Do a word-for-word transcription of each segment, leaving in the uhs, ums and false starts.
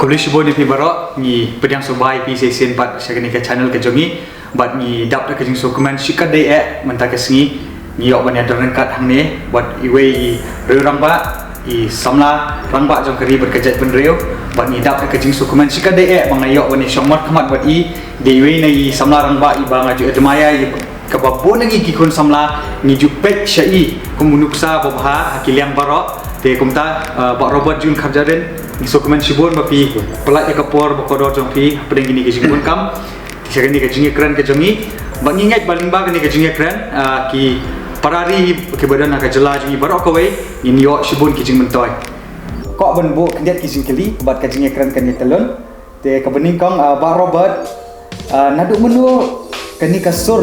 Khublei shibun ïa phi baroh, ngi pdiang sngewbha ïa phi shisien pat sha kane ka channel ka jong ngi. Bad ngi dap da ka jingsngewkmen shikatdei eh mynta ka sngi. Ngi ïoh ban ïadon ryngkat hangne bad iwei i riew rangbah, i samla rangbah jong ka ri bad ka jaitbynriew. Bad ngi dap da ka jingsngewkmen shikatdei eh ba nga ïoh ban ïashong markhmat bad i, dei iwei na i samla rangbah iba nga ju admire, i kaba bun na ngi ki khun samla ngi ju peit sha i kum u nuksa babha ha ki liang baroh. Te kumta, uh, Bah Robert June Kharjahrin, ngi sngewkmen shibun ba phi pynlait ïa ka por ba kordor jong phi hapdeng kine ki jingbun kam. Te sha kane ka jingïakren ka jong ngi, ba ngi ngeit ba lyngba kane ka jingïakren, uh, ki para ri kiba don ha ka jylla jong ngi baroh kawei ngin ïoh shibun ki jingmyntoi. Kwah ban buh khyndiat ki jingkylli bad ka jingïakren kan ïa tylli. Te kaba nyngkong, ah, Bah Robert, ah, naduh mynno kane ka sur,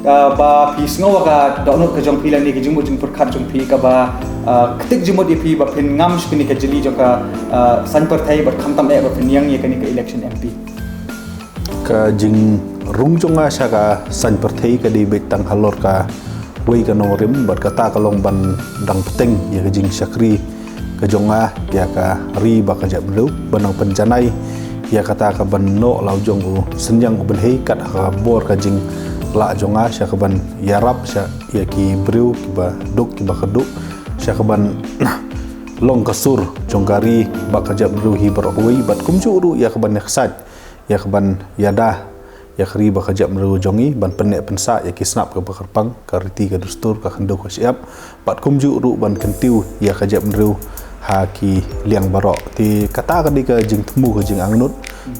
ah, ba phi sngew ha ka dohnud ka jong phi lane ka jingmut jingpyrkhat jong phi kaba, ah, ktik jingmut ïa phi ba phin ngam sha kane ka jylli jong ka, ah, saiñ pyrthei bad khamtam eh ba phin ïeng ïa kane ka election M P? Ka jingrung jong nga sha ka saiñ pyrthei ka dei beit tang halor ka wei ka nongrim bad kata ka long ban dang bteng ïa ka jingshakri ka jong nga ïa ka ri bad ka jaitbynriew, ban nang pynjanai ïa kata ka ban noh la u jong u synñiang u bynhei kat ha ka bor ka jinglah jong nga sha ka ban ïarap sha ïa ki briew kiba duk kiba kyrduh, sha ka ban long ka sur jong ka ri bad ka jaitbynriew hi baroh kawei bad kumjuh ruh ïa ka ban ïaksaid ïa ka ban ïada ïa ka ri bad ka jaitbynriew jong ngi, ban pynneh pynsah ïa ki snap kaba kyrpang, ka riti ka dustur, ka khyndew ka shyiap, bad kumjuh ruh ban kyntiew ïa ka jaitbynriew ha ki liang baroh. Te kata ka dei ka jingthmu ka jingangnud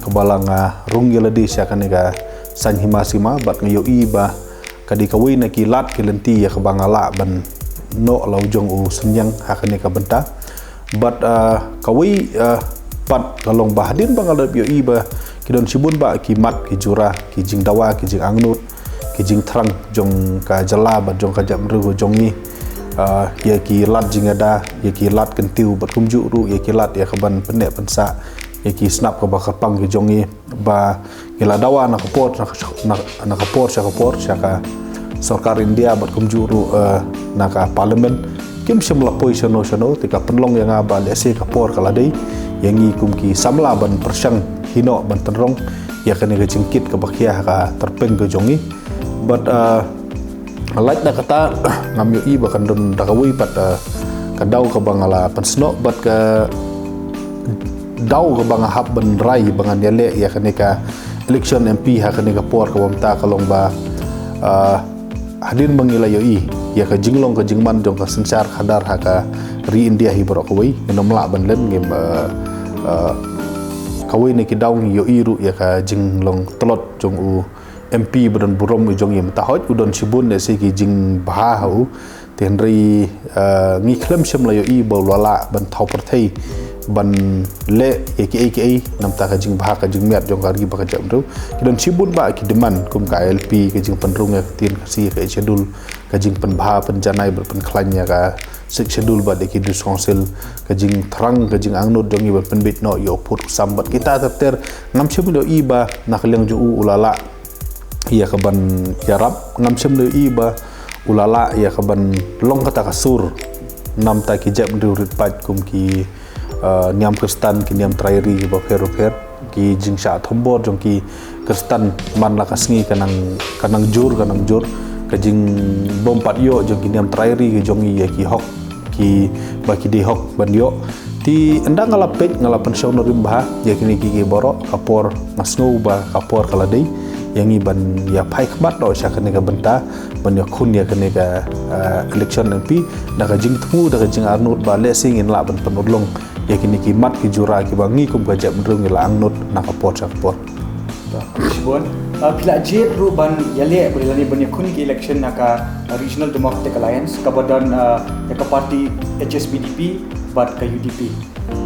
kaba la nga rung ïa lade sha kane ka saiñ hima sima bad nga ïohi ba ka dei kawei na ki lad ki lynti ïa kaba nga lah ban noh la u jong u synñiang ha kane ka bynta. Bad, ah, kawei, ah, pat ka long ba hadien ba nga la ïohi ba ki don shibun bah ki mat ki jura, ki jingdawa, ki jingangnud, ki jingthrang jong ka jylla bad jong ka jaitbynriew jong ngi, ah, ïa ki lad jingïada, ïa ki lad kyntiew bad kumjuh ruh ïa ki lad ïa ka ban pynneh pynsah ïa ki snap kaba kyrpang ki jong ngi. Ba ngi la dawa na ka por, na ka, na, na ka por sha ka por sha ka sorkar India bad kumjuh ruh, eh, na ka parliament. Kim shym la poi shano shano, te ka pynlong ïa nga ba lehse ka por ka la dei ïa ngi kum ki samla ban pyrshang hi noh ban pynrung ïa kane ka jingkit kaba khia ha ka tyrpeng ka jong ngi. Bad, eh, lait na kata, ngam ïohi ba kan don da kawei pat, eh, ka daw kaba nga la pynsnoh bad ka daw kaba nga hap ban rai ba ngan ïaleh ïa kane ka election M P ha kane ka por kaba mynta ka long ba, ah, hadien ba ngi la ïohi ïa ka jinglong ka jingman jong ka synshar khadar ha ka ri India hi baroh kawei, ngim lah ban len, ngim, ah, ah, kawei na ki daw ngi ïohi ruh ïa ka jinglong tlot jong u M P ba don burom u jong ngi mynta, hooid u don shibun lehse ki jingbha ha u. Te hynrei, eh, ngi khlem shym la ïohi ba u la lah ban thaw pyrthei ban leh ïa kiei kiei namar ka jingbha ka jingmiat jong ka ri bad ka jaitbynriew. Ki don shibun bah ki demand kum ka I L P, ka jingpynrung ïa ka ktien Khasi, ka Eighth Schedule, ka jingpynbha pynjanai bad pynkhlaiñ ïa ka Sixth Schedule bad ïa ki District Council, ka jingthrang ka jingangnud jong ngi ban pynbeit noh ïa u pud u sam bad kita ter ter. Ngam shym la ïohi ba na ka liang jong u u la lah ïa ka ban ïarap, ngam shym la ïohi ba u la lah ïa ka ban long kata ka sur namar ki jaitbynriew rit paid kum ki, eh, niam Khristan, ki niam trai ri kiba pher ba pher, ki jingshah thombor jong ki Khristan man la ka sngi ka nang, ka nang jur, ka nang jur, ka jingbym pat ïoh jong ki niam trai ri ki jong ngi ïa ki hok kiba ki dei hok ban ïoh. Te ynda nga la peit, nga la pynshong nongrim bha ïa kine kiei kiei baroh, ka por nga sngew ba ka por ka la dei ïa ngi ban ïa phai khmat noh sha kane ka bynta ban ïakhun ïa kane ka, eh, election M P na ka jingthmu da ka jingangnud ba lehse ngin lah ban pynurlong ïa kine ki mat ki jura kiba ngi kum ka jaitbynriew ngi la angnud na ka por sha ka por. Shibun, ah, phi la jied ruh ban ïaleh bad lane ban ïakhun ki election na ka Regional Democratic Alliance kaba don, ah, ïa ka party H S P D P bad ka U D P.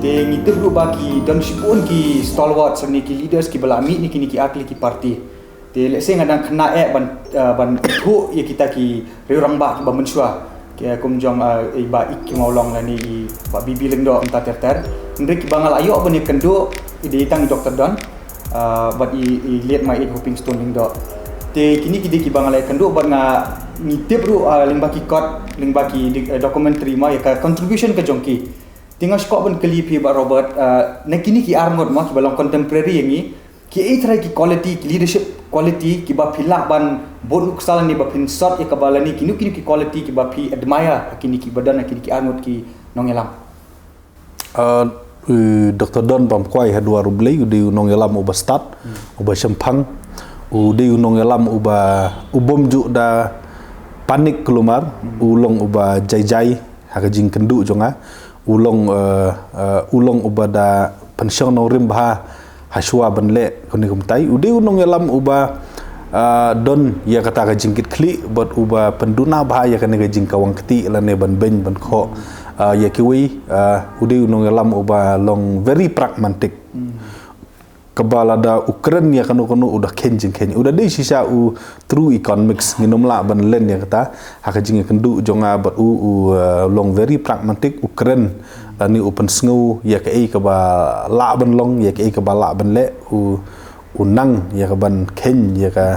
Te ngi tip ruh ba ki don shibun ki stalwarts ne ki leaders kiba la mih na kine ki ar tylli ki party. Te lehse nga dang khynnah eh ban, ah, ban ithuh ïa kita ki riew rangbah kiba mynshuwa, ki kum jong, ah, i Bah Ikhim Mawlong lane i Bah B B Lyngdoh mynta ter ter. Hynrei kiba nga la ïoh ban ïakynduh i dei tang i Doktor Don, ah, bad i, i Late Maieit Hopingstone Lyngdoh. Te kine ki dei kiba nga la ïakynduh bad nga, ngi tip ruh, ah, lyngba ki kot, lyngba ki di-, eh, documentary mo ïa ka contribution ka jong ki. Te nga sngewbha ban kylli phi Bah Robert, uh, na kine ki arngut mo kiba long contemporary ïa ngi, ki ei trai ki quality, ki leadership quality kiba phi lah ban bud nuksa lane ba phin sot ïa kaba lane kino kino ki quality kiba phi admire ha kine kiba don ha kine ki arngut ki nongïalam. Uh, uh, Doctor Don Bamkwai ha duwar U Blei u dei u nongïalam uba stad, uba shemphang, u dei u nongïalam uba u bym ju da panic, kulmar u long uba jai jai ha ka jingkynduh jong nga, u long uh, uh, u long uba da pynshong nongrim bha ha shuwa ban leh kane kumtai. U dei u nongïalam uba uh, don ïa kata ka jingkitkhlieh bad uba pynduna bha ïa kane ka jingkawang kti lane ban beiñ ban khoh uh, ïa kiwei. Uh, u dei u nongïalam uba long very pragmatic. Kaba lada u kren ïa kano kano u da kheiñ jingkheiñ, u da dei shisha u true economics, ngin ym lah ban len ïa kata. Ha ka jingkynduh jong nga bad u, u uh, long very pragmatic, u kren lane u pynsngew ïa kaei kaba lah ban long, ïa kaei kaba lah ban leh, u u nang ïa ka ban kheiñ ïa ka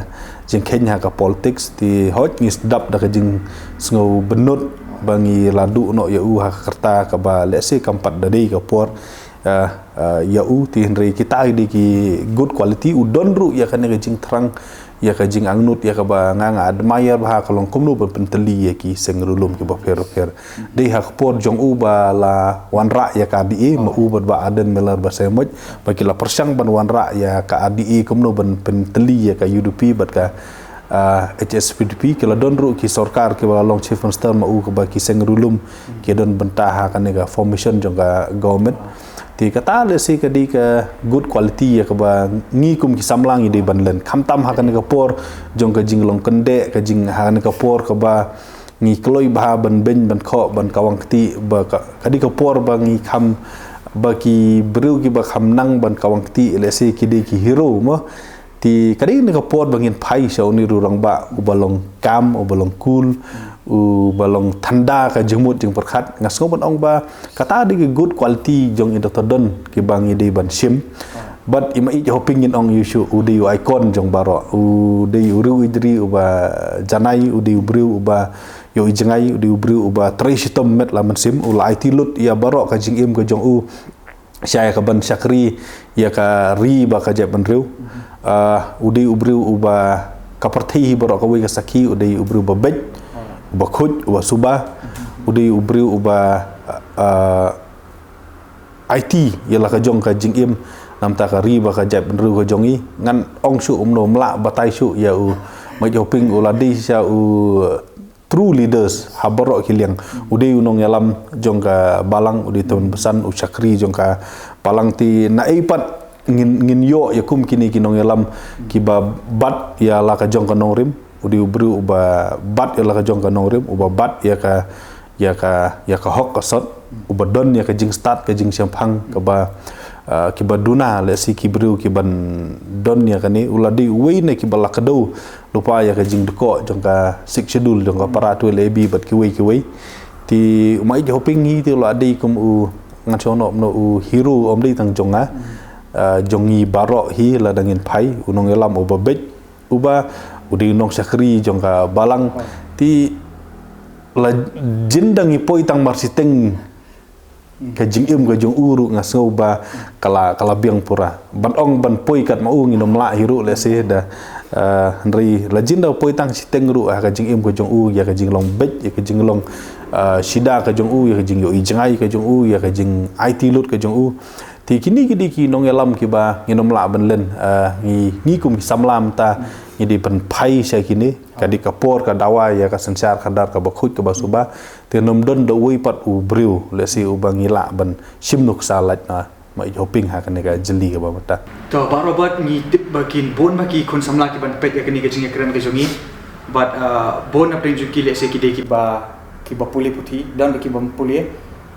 jingkheiñ ha ka politics. Te hooid ngi sdap da ka jingsngew bynnud ba ngi la duh noh ïa u ha ka rta kaba lehse kam pat da dei ka por uh, uh, ïa u. Te hynrei kita ki dei ki good quality. U don ruh ïa kane ka jingthrang, ïa ka jingangnud ïa kaba nga nga admire bha, ka long kumno ban pyntylli ïa ki seng riewlum kiba pher pher. Dei ha ka por jong u ba la wanrah ïa ka R D A, ma u bad Bah Ardent Miller Basaiawmoit, ba ki la pyrshang ban wanrah ïa ka R D A kumno ban pyntylli ïa ka U D P bad ka uh, H S P D P. Ki la don ruh ki sorkar kiba la long Chief Minister ma u, kaba ki seng riewlum ki don bynta ha kane ka formation jong ka government. Te kata lehse ka dei ka good quality ïa kaba ngi kum ki samla ngi dei ban len, khamtam ha kane ka por jong ka jinglong kyndeh, ka jing ha kane ka por kaba ngi kloi bha ban beiñ ban khoh ban kawang kti, ba ka, ka dei ka por ba ngi kham, ba ki briew kiba kham nang ban kawang kti lehse ki dei ki hero mo. Te ka dei kane ka por ba ngin phai sha une u rangbah uba long calm, uba long cool, uba long thanda ka jingmut jingpyrkhat. Nga sngew ban ong ba kata dei ki good quality jong i Doctor Don kiba ngi dei ban shim. Bad i Maieit Hoping ngin ong ïa u shuh, u dei u icon jong baroh. U dei u riew ri uba janai, u dei u briew uba ïohi jngai, u dei u briew uba trei shitom met la mynsiem, u la aiti lut ïa baroh ka jingim ka jong u sha ïa ka ban shakri ïa ka ri bad ka jaitbynriew. Uh, u dei u briew uba ka pyrthei hi baroh kawei ka sakhi, u dei u briew uba beit, uba khuid, uba suba, u dei u briew uba uh, aiti ïa la ka jong ka jingim namar ka ri bad ka jaitbynriew ka jong i. Ngan ong shuh, um, ym lah batai shuh ïa u Maieit Hoping, u la dei shisha u true leaders ha baroh ki liang. U dei u nongïalam jong ka balang, u dei tymmen basan u shakri jong ka balang. Te naei pat ngin, ngin ïoh ïa kum kine ki nongïalam kiba bat ïa la ka jong ka nongrim. U dei u briew uba bat ïa la ka jong ka nongrim, uba bat ïa ka, ïa ka, ïa ka hok ka sot, uba don ïa ka jingstad ka jingshemphang kaba uh, kiba duna lehse ki briew kiban don ïa kane. U la dei uwei na kiba la kdew lypa ïa ka jingdkoh jong ka Sixth Schedule jong ka para twelve A B bad kiwei kiwei. Te u Maieit Hoping hi te u la dei kum u, ngan shu ong noh, u hero, um dei tang jong nga, uh, jong ngi baroh hi lada ngin phai. U nongïalam uba beit, uba, u dei u nongshakri jong ka balang. Te la jin dang i poi tang marshiteng ka jingim ka jong u ruh nga sngew ba ka la, ka la biang pura. Ban ong ban poi kat ma u ngin ym lah hi ruh lehse da, uh, hynrei la jin da poi tang shiteng ruh ha ka jingim ka jong u, ïa ka jinglong beit, ïa ka jinglong uh, shida ka jong u, ïa ka jingïohi jngai ka jong u, ïa ka jingaiti lut ka jong u. Te kine ki dei ki nongïalam kiba ngin ym lah ban len, uh, ngi, ngi kum ki samla mynta ngi dei ban phai sha kine. Ka dei ka por ka dawa ïa ka synshar khadar kaba khuid kaba suba. Te ngin ym don da uwei pat u briew lehse uba ngi lah ban shim nuksa lait na Maieit Hoping ha kane ka jylli kaba mynta. To Bah Robert, ngi tip ba kin bun ba ki khun samla kiban peit ïa kane ka jingïakren ka jong ngi. Bad uh, bun na pdeng jong ki lehse ki dei kiba, kiba pule puthi, don ba kiba pule.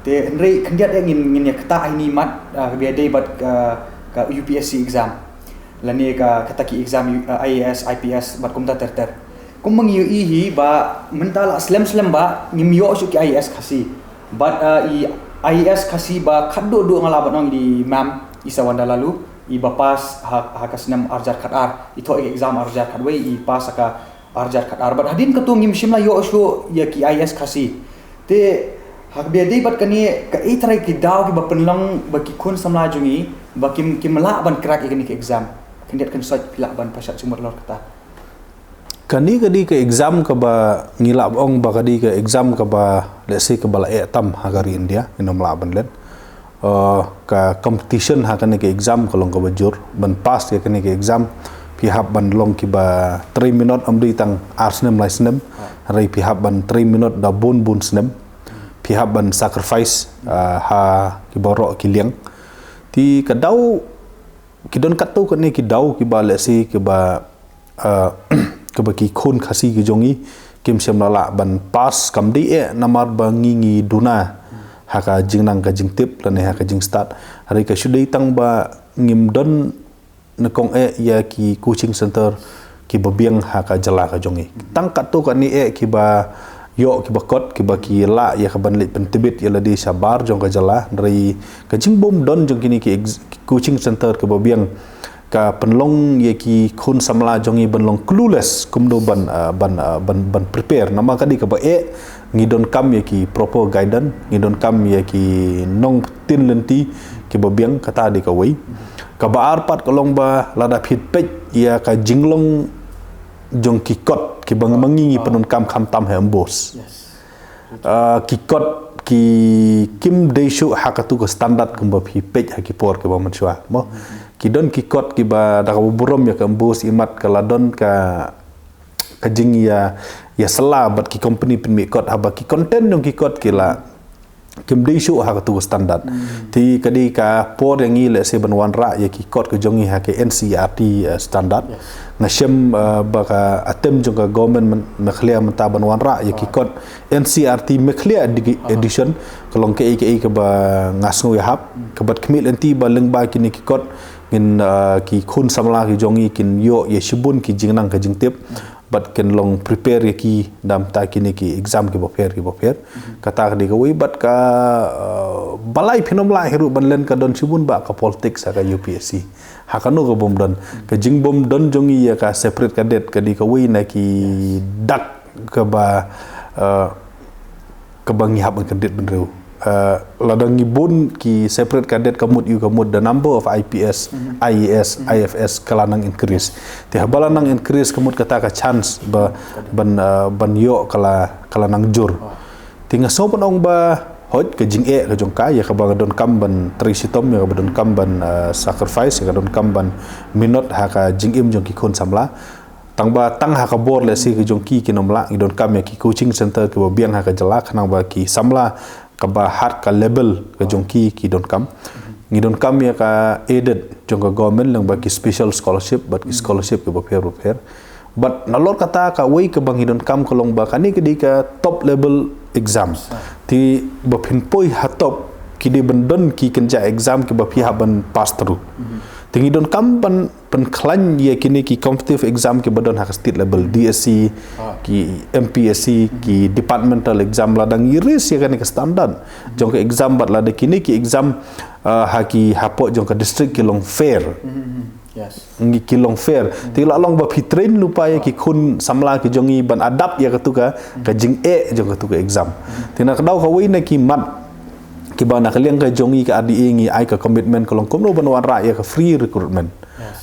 Te hynrei khyndiat ïa ngin, ngin ïa ktah ïa ini mat, uh, kaba ïadei bad uh, ka U P S C exam lane ka, kata ki exam uh, I A S, I P S bad kumta ter ter. Kumba ngi ïohi hi ba mynta la slem slem ba ngim ïoh shuh ki I A S Khasi. Bad uh, i I A S Khasi ba khatduh duh nga lah ban ong i Ma'am Isawanda Laloo, iba pass ha, ha ka snem arhajar khatar, i thoh ïa ka exam arhajar khatwei, i pass ha ka arhajar khatar. Bad hadien kata ngim shym la ïoh shuh ïa ki I A S Khasi. Te Ka bia dei bad kane, kaei trai ki daw kiba pynlong ba ki khun samla jong ngi ba kim, kim lah ban crack ïa kane ka exam. Khyndiat khynsoit phi lah ban pashat jingmut halor kata. Kane ka dei ka exam kaba ngi lah ong ba ka dei ka exam kaba, let's say, kaba la eh tam ha ka ri India, ngin ym lah ban let. Uh, ka competition ha kane ka exam ka long kaba jur. Ban pass ïa kane ka exam phi hap ban long kiba trei minot, ym dei tang ar snem lai snem. Hynrei phi hap ban trei minot da bun bun snem. Phi hap ban sacrifice, uh, ha kiba roh ki liang. Te ka daw, ki don katto katne ki daw kiba, let's say, kiba, uh, kiba ki khun Khasi ki jong ngi kim shym la lah ban pass, kam dei eh namar ba ngi, ngi duna ha ka jingnang ka jingtip lane ha ka jingstad. Hynrei ka shu dei tang ba ngim don nyngkong eh ïa ki coaching center kiba biang ha ka jylla ka jong ngi. Tang katto katne eh kiba ïoh kiba kot, kiba ki lah ïa ka ban leit pyntbit ïa lade shabar jong ka jylla. Hynrei ka jingbym don jong kine ki ex-, coaching center kiba biang ka pynlong ïa ki khun samla jong ngi ban long clueless kumno ban, uh, ban, uh, ban, ban prepare. Namar ka dei kaba eh, ngi donkam ïa ki proper guidance, ngi donkam ïa ki nongtip lynti kiba biang, kata dei kawei. Kaba ar pat ka long ba lada phi peit ïa ka jinglong jong ki kot kiba ngi, ma ngi ngi pyndonkam khamtam ha MBOSE. Uh, ki kot ki kim dei shuh ha katu ka standard kumba phi peit ha ki por kiba mynshuwa. Mo, ki don ki kot kiba da kaba burom ïa ka MBOSE, imat ka la don ka, ka jingïa, ïasylla bad ki company pynmih kot, haba ki content jong ki kot ki la kim dei shuh ha katu ka standard. Te ka dei ka por ïa ngi, let's say, ban wanrah ïa ki kot ka jong ngi ha ka NCERT, uh, standard. Nga shem, uh, ba ka attempt jong ka government Meghalaya mynta ban wanrah ïa ki kot NCERT Meghalaya edi-, edition, ka long kaei kaei kaba nga sngew ïahap. Kaba khmih lynti ba lyngba kine ki kot ngin, uh, ki khun samla ki jong ngi kin ïoh ïa shibun ki jingnang ka jingtip. Bad kin long prepare ïa ki da mynta kine ki exam kiba pher kiba pher. Kata ka dei kawei. Bad ka, uh, balei phin ym lah hi ruh ban len, ka don shibun ba ka politics ha ka UPSC. Ha kano ka bym don. Ka jingbym don jong ngi ïa ka separate cadet ka dei kawei na ki dak kaba, uh, kaba ngi hap ban kyndit bynriew. Uh, lada ngi bun ki separate cadet, ka mut ïa ka mut the number of IPS, IAS, IFS ka la nang increase. Te haba la nang increase ka mut kata ka chance ba ban, uh, ban ïoh ka la, ka la nang jur. Te nga sngew ban ong ba hooid ka jingeh ka jong ka, ïa kaba nga donkam ban trei shitom, ïa kaba donkam ban, uh, sacrifice, ïa kaba donkam ban minot ha ka jingim jong ki khun samla. Tang ba tang ha ka bor, let's say, ka jong ki kin ym lah, ngi donkam ïa ki coaching center kiba biang ha ka jylla, khnang ba ki samla kaba hat ka level ka jong ki ki donkam. Ngi donkam ïa ka aided jong ka government lyngba ki special scholarship bad ki scholarship kiba pher ba pher. Bad nalor kata kawei kaba ngi donkam ka long ba kane ka dei ka top level exam. Te ba phin poi ha top ki dei ban don ki kynja exam kiba phi hap ban pass through. Te ngi donkam ban pynkhlaiñ ïa kine ki competitive exam kiba don ha ka state level, DSC, ki MPSC, ki departmental exam, lada ngi raise ïa kane ka standard jong ka exam bad lada kine ki exam, uh, ha ki hapoh jong ka district ki long fair. Ngi ki long fair. Te la long ba phi train lypa ïa ki khun samla ki jong ngi ban adapt ïa katu ka, ka jingeh jong katu ka exam. Te na ka daw kawei na ki mat kiba na ka liang ka jong ngi ka RDA ngi ai ka commitment ka long kumno ban wanrah ïa ka free recruitment.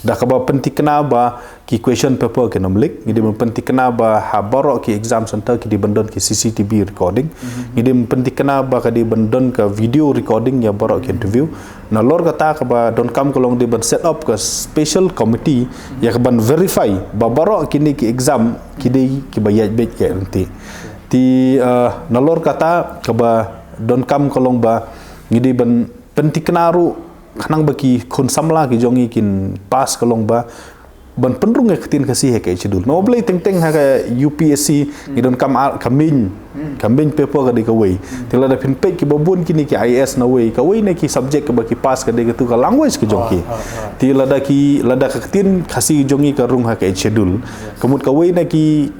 Da kaba pyntikna ba ki question paper kin ym leak, ngi dei ban pyntikna ba ha baroh ki exam center ki dei ban don ki CCTV recording. Ngi dei ban pyntikna ba ka dei ban don ka video recording ïa baroh ki interview. Nalor kata kaba donkam ka long dei ban set up ka special committee ïa ka ban verify ba baroh kine ki exam ki dei kiba ïaid beit ïaid ryntih. Te, uh, nalor kata kaba donkam ka long ba ngi dei ban pyntikna ruh khnang ba ki khun samla ki jong ngi kin pass ka long ba ban pynrung ïa ka ktien Khasi ha ka Eighth Schedule. Namar balei teng teng ha ka UPSC ngi donkam ar, ka main, ka main paper ka dei kawei. Te lada phin peit kiba bun kine ki IAS na wei, kawei na ki subject kaba ki pass ka dei katu ka language ka jong ki. Te lada ki, lada ka ktien Khasi jong ngi ka rung ha ka Eighth Schedule, ka mut kawei na ki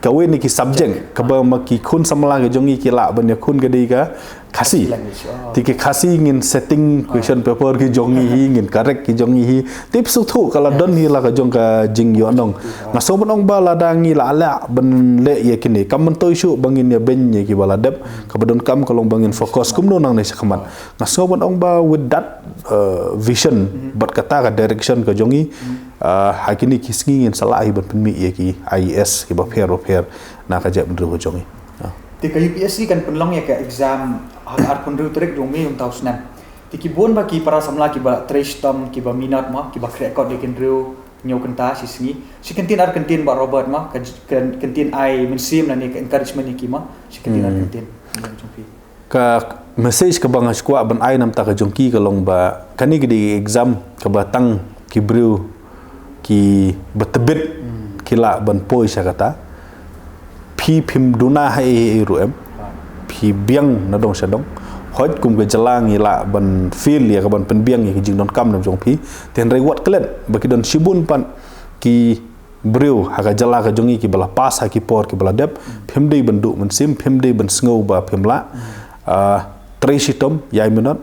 kawei na ki subject kaba ma ki khun samla ki jong ngi ki lah ban ïakhun ka dei ka Khasi. Khasi language, oh. Te ki Khasi ngin setting question paper ki jong ngi hi, ngin correct ki jong ngi hi. Te phi sngewthuh ka la don hi la ka jong ka jingïohnong. Nga sngew ban ong ba lada ngi la lah ban leh ïa kine, kam myntoi shuh ba ngin ïa beiñ ïa kiba la dep, kaba donkam ka long ba ngin focus kumno nangne shakhmat. Nga sngew ban ong ba with that, uh, vision, bad kata ka direction ka jong ngi, uh, ha kine ki sngi ngin sa lah hi ban pynmih ïa ki I A S kiba pher ba pher na ka jaitbynriew ka jong ngi. Ah. Te ka U P S C kan pynlong ïa ka exam ha ka arphew hynriew tarik jong u May mynta u snem. Te ki bun ba ki para samla kiba trei shitom, kiba minot mo, kiba khreh kot ïa ki hynriew hynñiew kynta shi sngi. Shi kyntien ar kyntien Bah Robert mo, ka j-, ka kyntien ai mynsiem lane ka encouragement ïa ki mo, shi kyntien ar kyntien. Jong phi. Ka message kaba nga sngewkwah ban ai na bynta ka jong ki ka long ba kane ka dei ka exam kaba tang ki briew kiba tbit ki lah ban poi sha kata. Phi phim duna ha ei ei ruh em. Phi biang na dong sha dong. Hooid kum ka jylla ngi lah ban fail ïa ka ban pynbiang ïa ka jingdonkam na jong phi. Te hynrei wat klet ba ki don shibun pat ki briew ha ka jylla ka jong ngi kiba la pass ha ki por kiba la dep, phim dei ban duh mynsiem, phim dei ban sngew ba phim lah. Ah, trei shitom, ïai minot,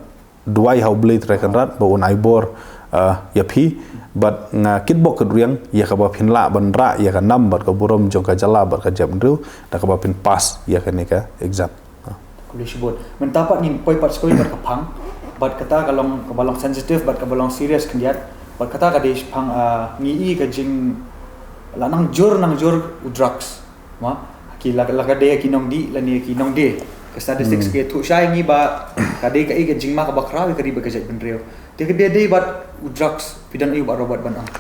duwai ha U Blei Trai Kynrad ba un ai bor, ah, ïa phi, bad nga kitbok kitrwiang ïa kaba phin lah ban rah ïa ka nam bad ka burom jong ka jylla bad ka jaitbynriew da kaba phin pass ïa kane ka exam. Khublei shibun. Mynta pat ngin poi pat skul bad ka phang, bad kata ka long, kaba long sensitive, bad kaba long serious khyndiat, bad kata ka dei shaphang, ah, ngi i ka jing la nang jur, nang jur u drugs. Ma, ki la, la ka dei ki nongdih, lane ki nongdie. Ka statistics ki thuh shai ngi ba ka dei ka i ka jingma kaba khraw ka ri bad ka jaitbynriew. Te ka dei dei bad u drugs, phi don aiu Bah Robert ban ong?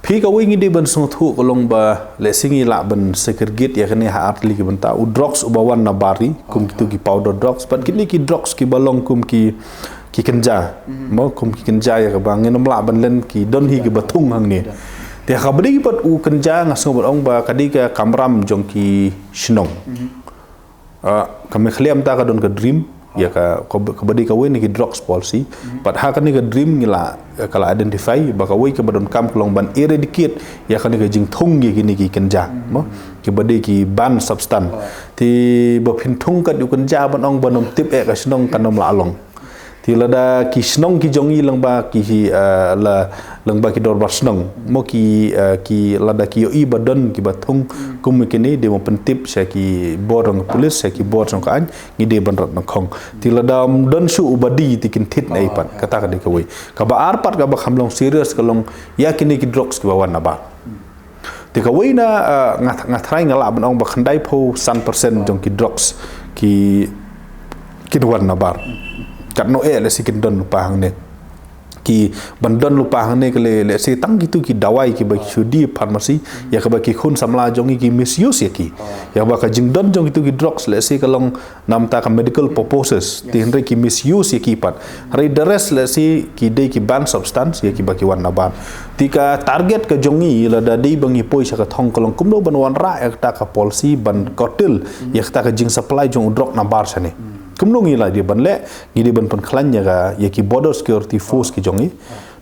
Phi, kawei ngi dei ban sngewthuh ka long ba lehse ngi lah ban segregate ïa kane ha ar tylli ki bynta. U drugs uba wan na bar hi, kum kitu ki powder drugs, bad kine ki drugs kiba long kum ki, ki kynja. Mo, kum ki kynja ïa kaba ngin ym lah ban len ki don hi kiba thung hangne. Te ha kaba dei pat u kynja nga sngew ban ong ba ka dei ka kamram jong ki shnong. Ah, ka Meghalaya mynta ka don ka DREAM, ïa ka, ka, kaba dei kawei na ki drugs policy. Bad ha kane ka DREAM ngi la, eh, ka la identify ba kawei kaba donkam ka long ban eradicate ïa kane ka jingthung ïa kine ki kynja. Mo, kiba dei ki banned substance. Te ba phin thung kat ïa u kynja ban ong ban ym tip eh ka shnong kan ym lah long. Te lada ki shnong ki jong ngi lyngba ki, eh, la, lyngba ki dorbar shnong. Mo ki, eh, ki lada ki ïohi ba don kiba thung kum kine, dei mo pyntip sha ki bor jong ka pulit, sha ki bor jong ka aiñ, ngi dei ban rat nyngkong. Te lada ym don shuh uba die te kin thied na ei pat, kata ka dei kawei. Kaba ar pat kaba kham long serious ka long ïa kine ki drugs kiba wan na bar. Te kawei na, eh, nga, nga tharai nga lah ban ong ba khyndaiphew san percent jong ki drugs ki, kin wan na bar. Katno eh lehse kin don lypa hangne. Ki ban don lypa hangne ka le, lehse tang kitu ki dawai kiba ki shu die pharmacy, ïa kaba ki khun samla jong ngi ki misuse ïa ki. Ïa kaba ka jingdon jong kitu ki drugs lehse ka long namar ka medical purposes. Te hynrei ki misuse ïa ki pat. Hynrei the rest lehse ki dei ki banned substance ïa kiba ki wan na bar. Te ka target ka jong ngi lada dei ba ngi poi sha ka thong ka long kumno ban wanrah ïa kata ka policy ban curtail ïa kata ka jingsupply jong u drok na bar shane. Kumno ngi la dei ban leh, ngi dei ban pynkhlaiñ ïa ka, ïa ki border security force ki jong ngi.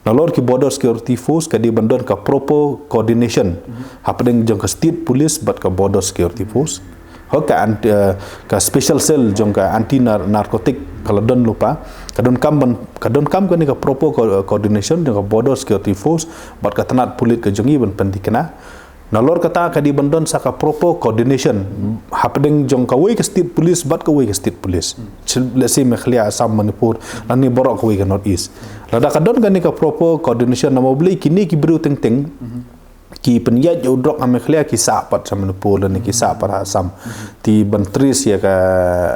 Nalor ki border security force ka dei ban don ka proper coordination hapdeng jong ka state police bad ka border security force. Ho ka ant-, eh, ka special cell jong ka anti nar-, narcotic ka la don lypa. Ka donkam ban, ka donkam kane ka proper co-, coordination jong ka border security force bad ka tnat pulit ka jong ngi ban pynthikna. Nalor kata ka dei ban don sa ka proper coordination hapdeng jong kawei ka state police bad kawei ka state police. Let's say Meghalaya, Assam, Manipur, lane baroh kawei ka North East. Lada ka don kane ka proper coordination, namar balei kine ki briew teng teng ki pynïaid ïa u drok ha Meghalaya ki sah pat sha Manipur lane ki sah pat ha Assam. Te ban trace ïa ka,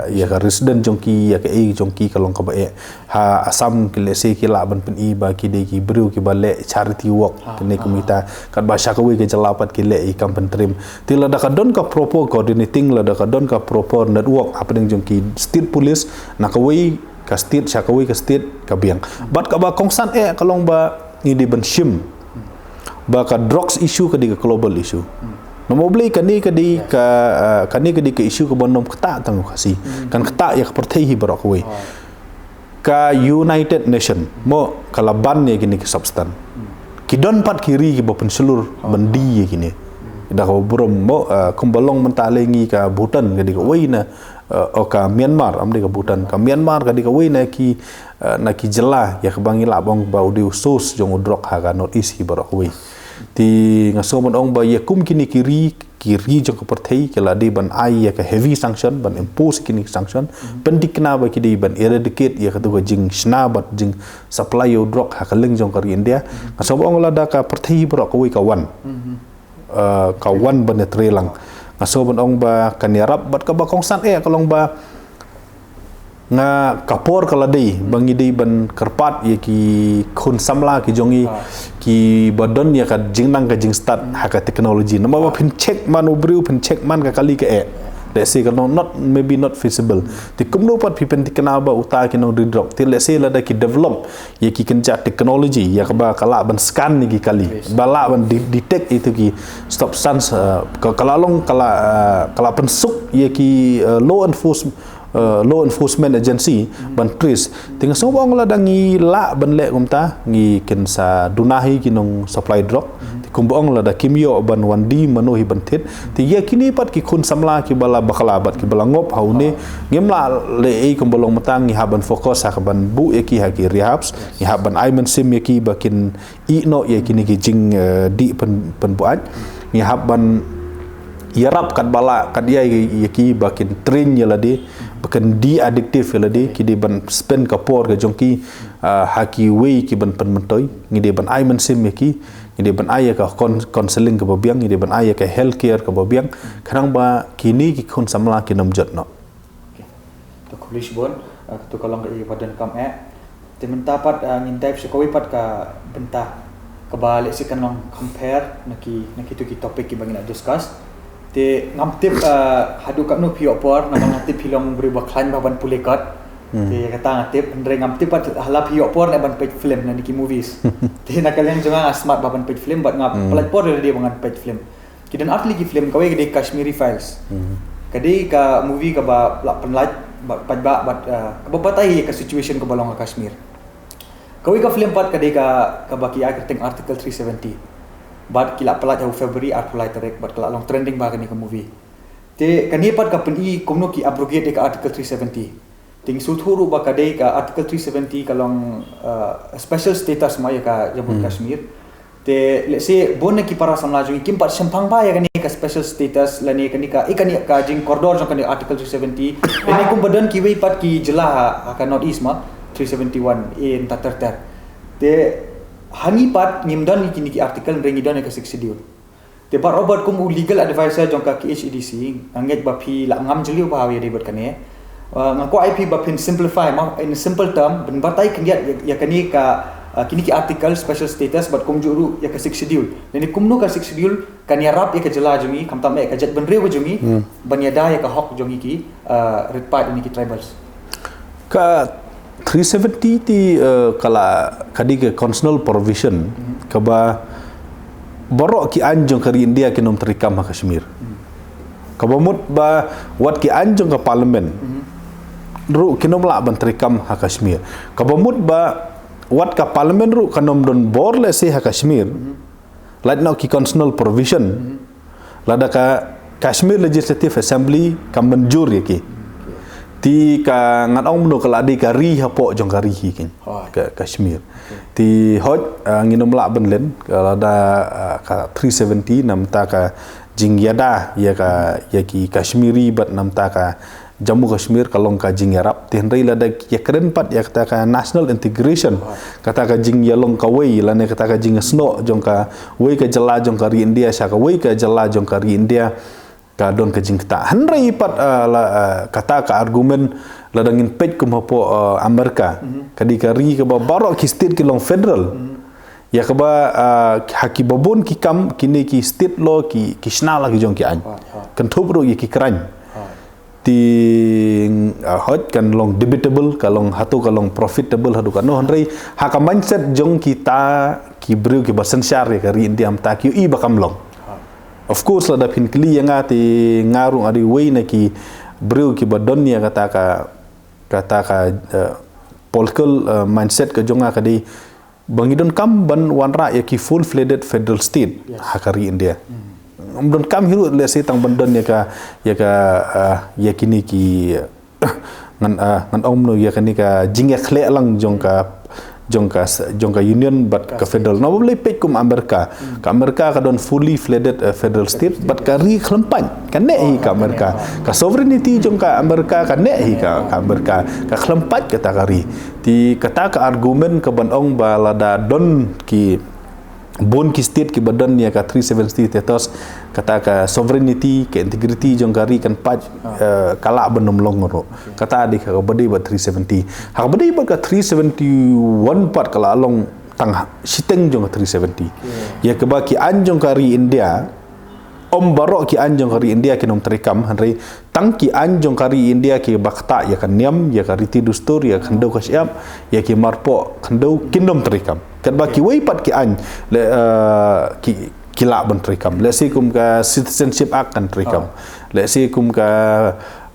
ïa ka resident jong ki, ïa kaei jong ki ka long kaba eh. Ha Assam ki lehse ki lah ban pyni ba ki dei ki briew kiba leh charity work, kine kumta. Katba sha kawei ka jylla pat ki leh ïa ki kam pyntrim. Te lada ka don ka proper coordinating, lada ka don ka proper network hapdeng jong ki state police na kawei ka state sha kawei ka state ka biang. Bad kaba kongsan eh ka long ba ngi dei ban shim ba ka drugs issue ka dei ka global issue. Namar balei kane ka dei ka, ah, kane ka dei ka issue kaba ym ktah tang u Khasi. Kan ktah ïa ka pyrthei hi baroh kawei. Ka United Nation mo ka la ban ïa kine ki substance. Ki don pat ki ri kiba pynshlur ban die ïa kine. Da ka burom mo, eh, kumba long mynta lei ngi ka Bhutan ka dei kawei na, eh, o ka Myanmar, ym dei ka Bhutan, ka Myanmar ka dei kawei na ki, eh, na ki jylla ïa kaba ngi lah ban ong ba u dei u source jong u drok ha ka North East hi baroh kawei. Te nga sngew ban ong ba ïa kum kine ki ri, ki ri jong ka pyrthei ki la dei ban ai ïa ka heavy sanction, ban impose kine ki sanction, pynthikna ba ki dei ban eradicate ïa katu ka jingshna bad jing supply ïa u drok ha ka liang jong ka ri India. Nga sngew ban ong lada ka pyrthei baroh kawei ka wan, eh, ka wan ban ïatrei lang. Nga sngew ban ong ba kan ïarap bad kaba kongsan eh ka long ba nga ka por ka la dei ba ngi dei ban kyrpad ïa ki khun samla ki jong ngi, ki ba don ïa ka jingnang ka jingstad ha ka technology. Namar ba phin check man u briew, phin check man ka kali ka eh. Let's say ka long not, maybe not feasible. Te kumno pat phi pynthikna ba uta ki nongri drok. Te let's say lada ki develop ïa ki kynja technology ïa kaba ka lah ban scan ïa ki kali, ba lah ban de-, detect ïa ki substance, eh, ka, ka la long, ka la, eh, ka la pynsuk ïa ki, eh, law enforcement, eh, law enforcement agency ban trace. Te nga sngew ban ong lada ngi lah ban leh kumta, ngi kin sa duna hi ki nong supply drok. Te kumba ong lada kim ïoh ban wan die mano hi ban thied. Te ïa kine pat ki khun samla kiba la bakla bad kiba la ngop ha une, ngim lah leh ei kumba long mynta, ngi hap ban focus ha ka ban buh ïa ki ha ki rehabs, ngi hap ban ai mynsiem ïa ki ba kin ïeh noh ïa kine ki jing, eh, dih pyn-, pynbuaid, ngi hap ban ïarap katba lah kat ïa, ïa ki ba kin train ïa lade, ba kin de-addictive ïa lade, ki dei ban spend ka por ka jong ki, ah, ha kiwei ki ban pynmyntoi, ngi dei ban ai mynsiem ïa ki, ngi dei ban ai ïa ka con-, counselling kaba biang, ngi dei ban ai ïa ka health care kaba biang, khnang ba kine ki khun samla kin ym jot noh. Okay. To khublei shibun, ah, katu ka long ka i ba donkam eh. Te mynta pat, ah, ngin dive sha kawei pat ka bynta kaba lehse kan long compare na ki, na kitu ki topic kiba ngi la discuss. Te ngam tip, ah, haduh katno phi ïoh por, namar nga tip phi long briew ba khlaiñ bha ban pule kot. Te kata nga tip, hynrei ngam tip pat hala phi ïoh por ne ban peit film na ki movies. Te na ka liang jong nga, nga smat bha ban peit film, bad nga pynlait por ïa lade ba ngan peit film. Ki don artylli ki film, kawei ka dei Kashmiri Files. Ka dei ka movie kaba la pynlait, ba, paidbah, bad, ah, kaba batai ïa ka situation kaba long ha Kashmir. Kawei ka film pat ka dei ka, kaba ki ai kyrteng Article three seventy. Bad ki la pynlait ha u February arphew lai tarik, bad ka la long trending bha kane ka movie. Te kane pat ka pyni kumno ki abrogate ïa ka Article three seventy. Te ngi sngewthuh ruh ba ka dei ka Article three seventy ka long, uh, special status mo ïa ka Jammu and Kashmir. Te lehse bun na ki para samla jong ngi kim pat shemphang bha ïa kane ka special status lane kane ka, eh, kane ka jingkordor jong kane Article three seventy. Lane kumba don kiwei pat ki jylla ha, ha ka North East mo, three seventy-one A nta ter ter. Te ha ngi pat ngim don kine ki article, hynrei ngi don ïa ka Sixth Schedule. Te baroh bad kum u legal advisor jong ka K H A D C, nga ngeit ba phi la ngam jylliew bha ïa dei bad kane. Uh, nga kwah ïa phi ba phin simplify mo, in simple term, ban batai khyndiat ïa, ïa kane ka, uh, kine ki article special status bad kumjuh ruh ïa ka Sixth Schedule. Lane kumno ka Sixth Schedule kan ïarap ïa ka jylla jong ngi, khamtam eh ka jaitbynriew ka jong ngi, ban ïada ïa ka hok jong ngi ki, uh, rit paid ne ki tribals. Ka three seventy te, eh, ka la, ka dei ka constitutional provision kaba baroh ki aiñ jong ka ri India kin ym treikam ha Kashmir. Kaba mut ba wat ki aiñ jong ka parliament ruh kin ym lah ban treikam ha Kashmir. Kaba mut ba wat ka parliament ruh kan ym don bor lehse ha Kashmir. Lait noh ki constitutional provision. Lada ka Kashmir Legislative Assembly ka mynjur ïa ki. Te ka ngan ong mynno ka la dei ka ri hapoh jong ka ri hi kin. Ka Kashmir. Te hooid, ah, ngin ym lah ban len, ka lada, ah, ka three seventy namar ka jingïada ïa ka, ïa ki Kashmiri bad namar ka Jammu Kashmir ka long ka jingïarap. Te hynrei lada ïa kren pat ïa kata ka national integration, kata ka jingïalong kawei, lane kata ka jingsnoh jong kawei ka jylla jong ka ri India sha kawei ka jylla jong ka ri India, ka don ka jingktah. Hynrei pat, ah, la, ah, kata ka argument lada ngin peit kum hapoh, ah, America, ka dei ka ri kaba baroh ki state ki long federal. Ïa kaba, ah, ha kiba bun ki kam kine ki state law ki, ki shna la ki jong ki aiñ. Kynthup ruh ïa ki crime. Te, ah, hooid kan long debatable, ka long hato ka long profitable haduh katno, hynrei ha ka mindset jong kita ki briew kiba synshar ïa ka ri India mynta ki ïohi ba kam long. Of course lada phin kylli ïa nga te nga ruh nga dei uwei na ki briew kiba don ïa kata ka, kata ka, eh, political, eh, mindset ka jong nga ka dei ba ngi donkam ban wanrah ïa ki full-fledged federal state ha ka ri India. Ym donkam hi ruh lehse tang ban don ïa ka, ïa ka, ah, ïa kine ki, ngan, ah, ngan ong kumno, ïa kane ka jingïakhleh lang jong ka, jong ka, jong ka union bad ka federal. Namar balei? Peit kum America. Ka America ka don fully fledged, eh, federal state, bad ka ri khlem pat ka neh hi ka America. Ka sovereignty jong ka America ka neh hi ka, ka America. Ka khlem pat kata ka ri. Te kata ka argument ka ban ong ba lada don ki bun ki state kiba don ïa ka three seventy status, kata ka sovereignty, ka integrity jong ka ri kan pat, eh, ka lah ban ym long ruh. Kata dei kaba dei bad three seventy. Ha kaba dei bad ka three seventy-one pat ka la long tang shiteng jong ka three seventy. Ïa kaba ki aiñ jong ka ri India, ym baroh ki aiñ jong ka ri India kin ym treikam, hynrei tang ki aiñ jong ka ri India kiba ktah ïa ka niam, ïa ka riti dustur, ïa ka khyndew ka shyiap, ïa ki marpoh khyndew kin ym treikam. Katba kiwei pat ki aiñ, le, eh, ki, ki lah ban treikam. Lehse kum ka Citizenship Act kan treikam. Lehse kum ka,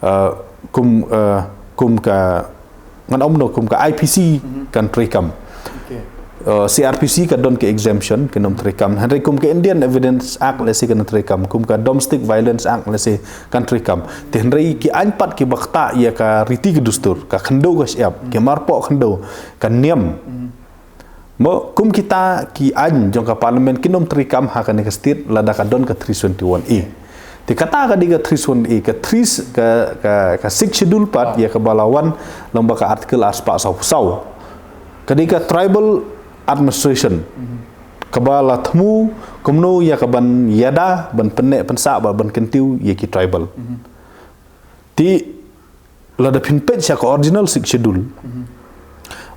eh, kum, eh, kum ka, ngan ong kumno, kum ka I P C kan treikam. Eh, C R P C ka don ka exemption, kin ym treikam. Hynrei kum ka Indian Evidence Act lehse kan treikam. Kum ka Domestic Violence Act lehse kan treikam. Te hynrei ki aiñ pat kiba ktah ïa ka riti ka dustur, ka khyndew ka shyiap, ki marpoh khyndew, ka niam. Mo, kum kita ki aiñ jong ka parliament kin ym treikam ha kane ka state lada ka don ka three seventy-one A. Te kata ka dei ka three seventy-one A, ka three, ka, ka, ka sixth schedule pat ïa kaba la wan lyngba ka article arspah sawphew saw. Ka dei ka tribal administration. Kaba la thmu kumno ïa ka ban ïada, ban pynneh pynsah bad ban kyntiew ïa ki tribal. Te lada phin peit sha ka original sixth schedule,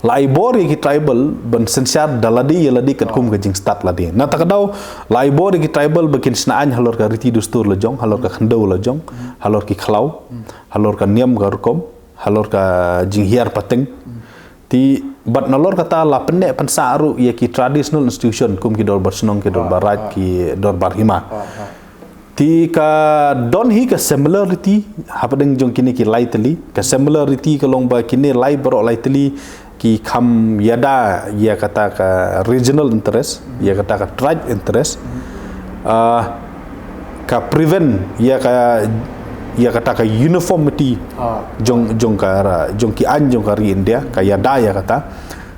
la ai bor ïa ki tribal ban synshar da lade ïa lade katkum ka jingstad lade. Na kata ka daw, la ai bor ïa ki tribal ba kin shna aiñ halor ka riti dustur la jong, halor ka khyndew la jong, halor ki khlaw, halor ka niam ka rukom, halor ka jinghiar pateng. Te bad nalor kata la pynneh pynsah ruh ïa ki traditional institution kum ki dorbar shnong, ki dorbar raij, ki dorbar hima. Te ka don hi ka similarity hapdeng jong kine ki lai tylli, ka similarity ka long ba kine lai baroh lai tylli ki kham ïada ïa kata ka regional interest, ïa kata ka tribe interest. Ah, ka prevent ïa ka, ïa kata ka uniformity jong, jong ka ra-, jong ki aiñ jong ka ri India, ka ïada ïa kata.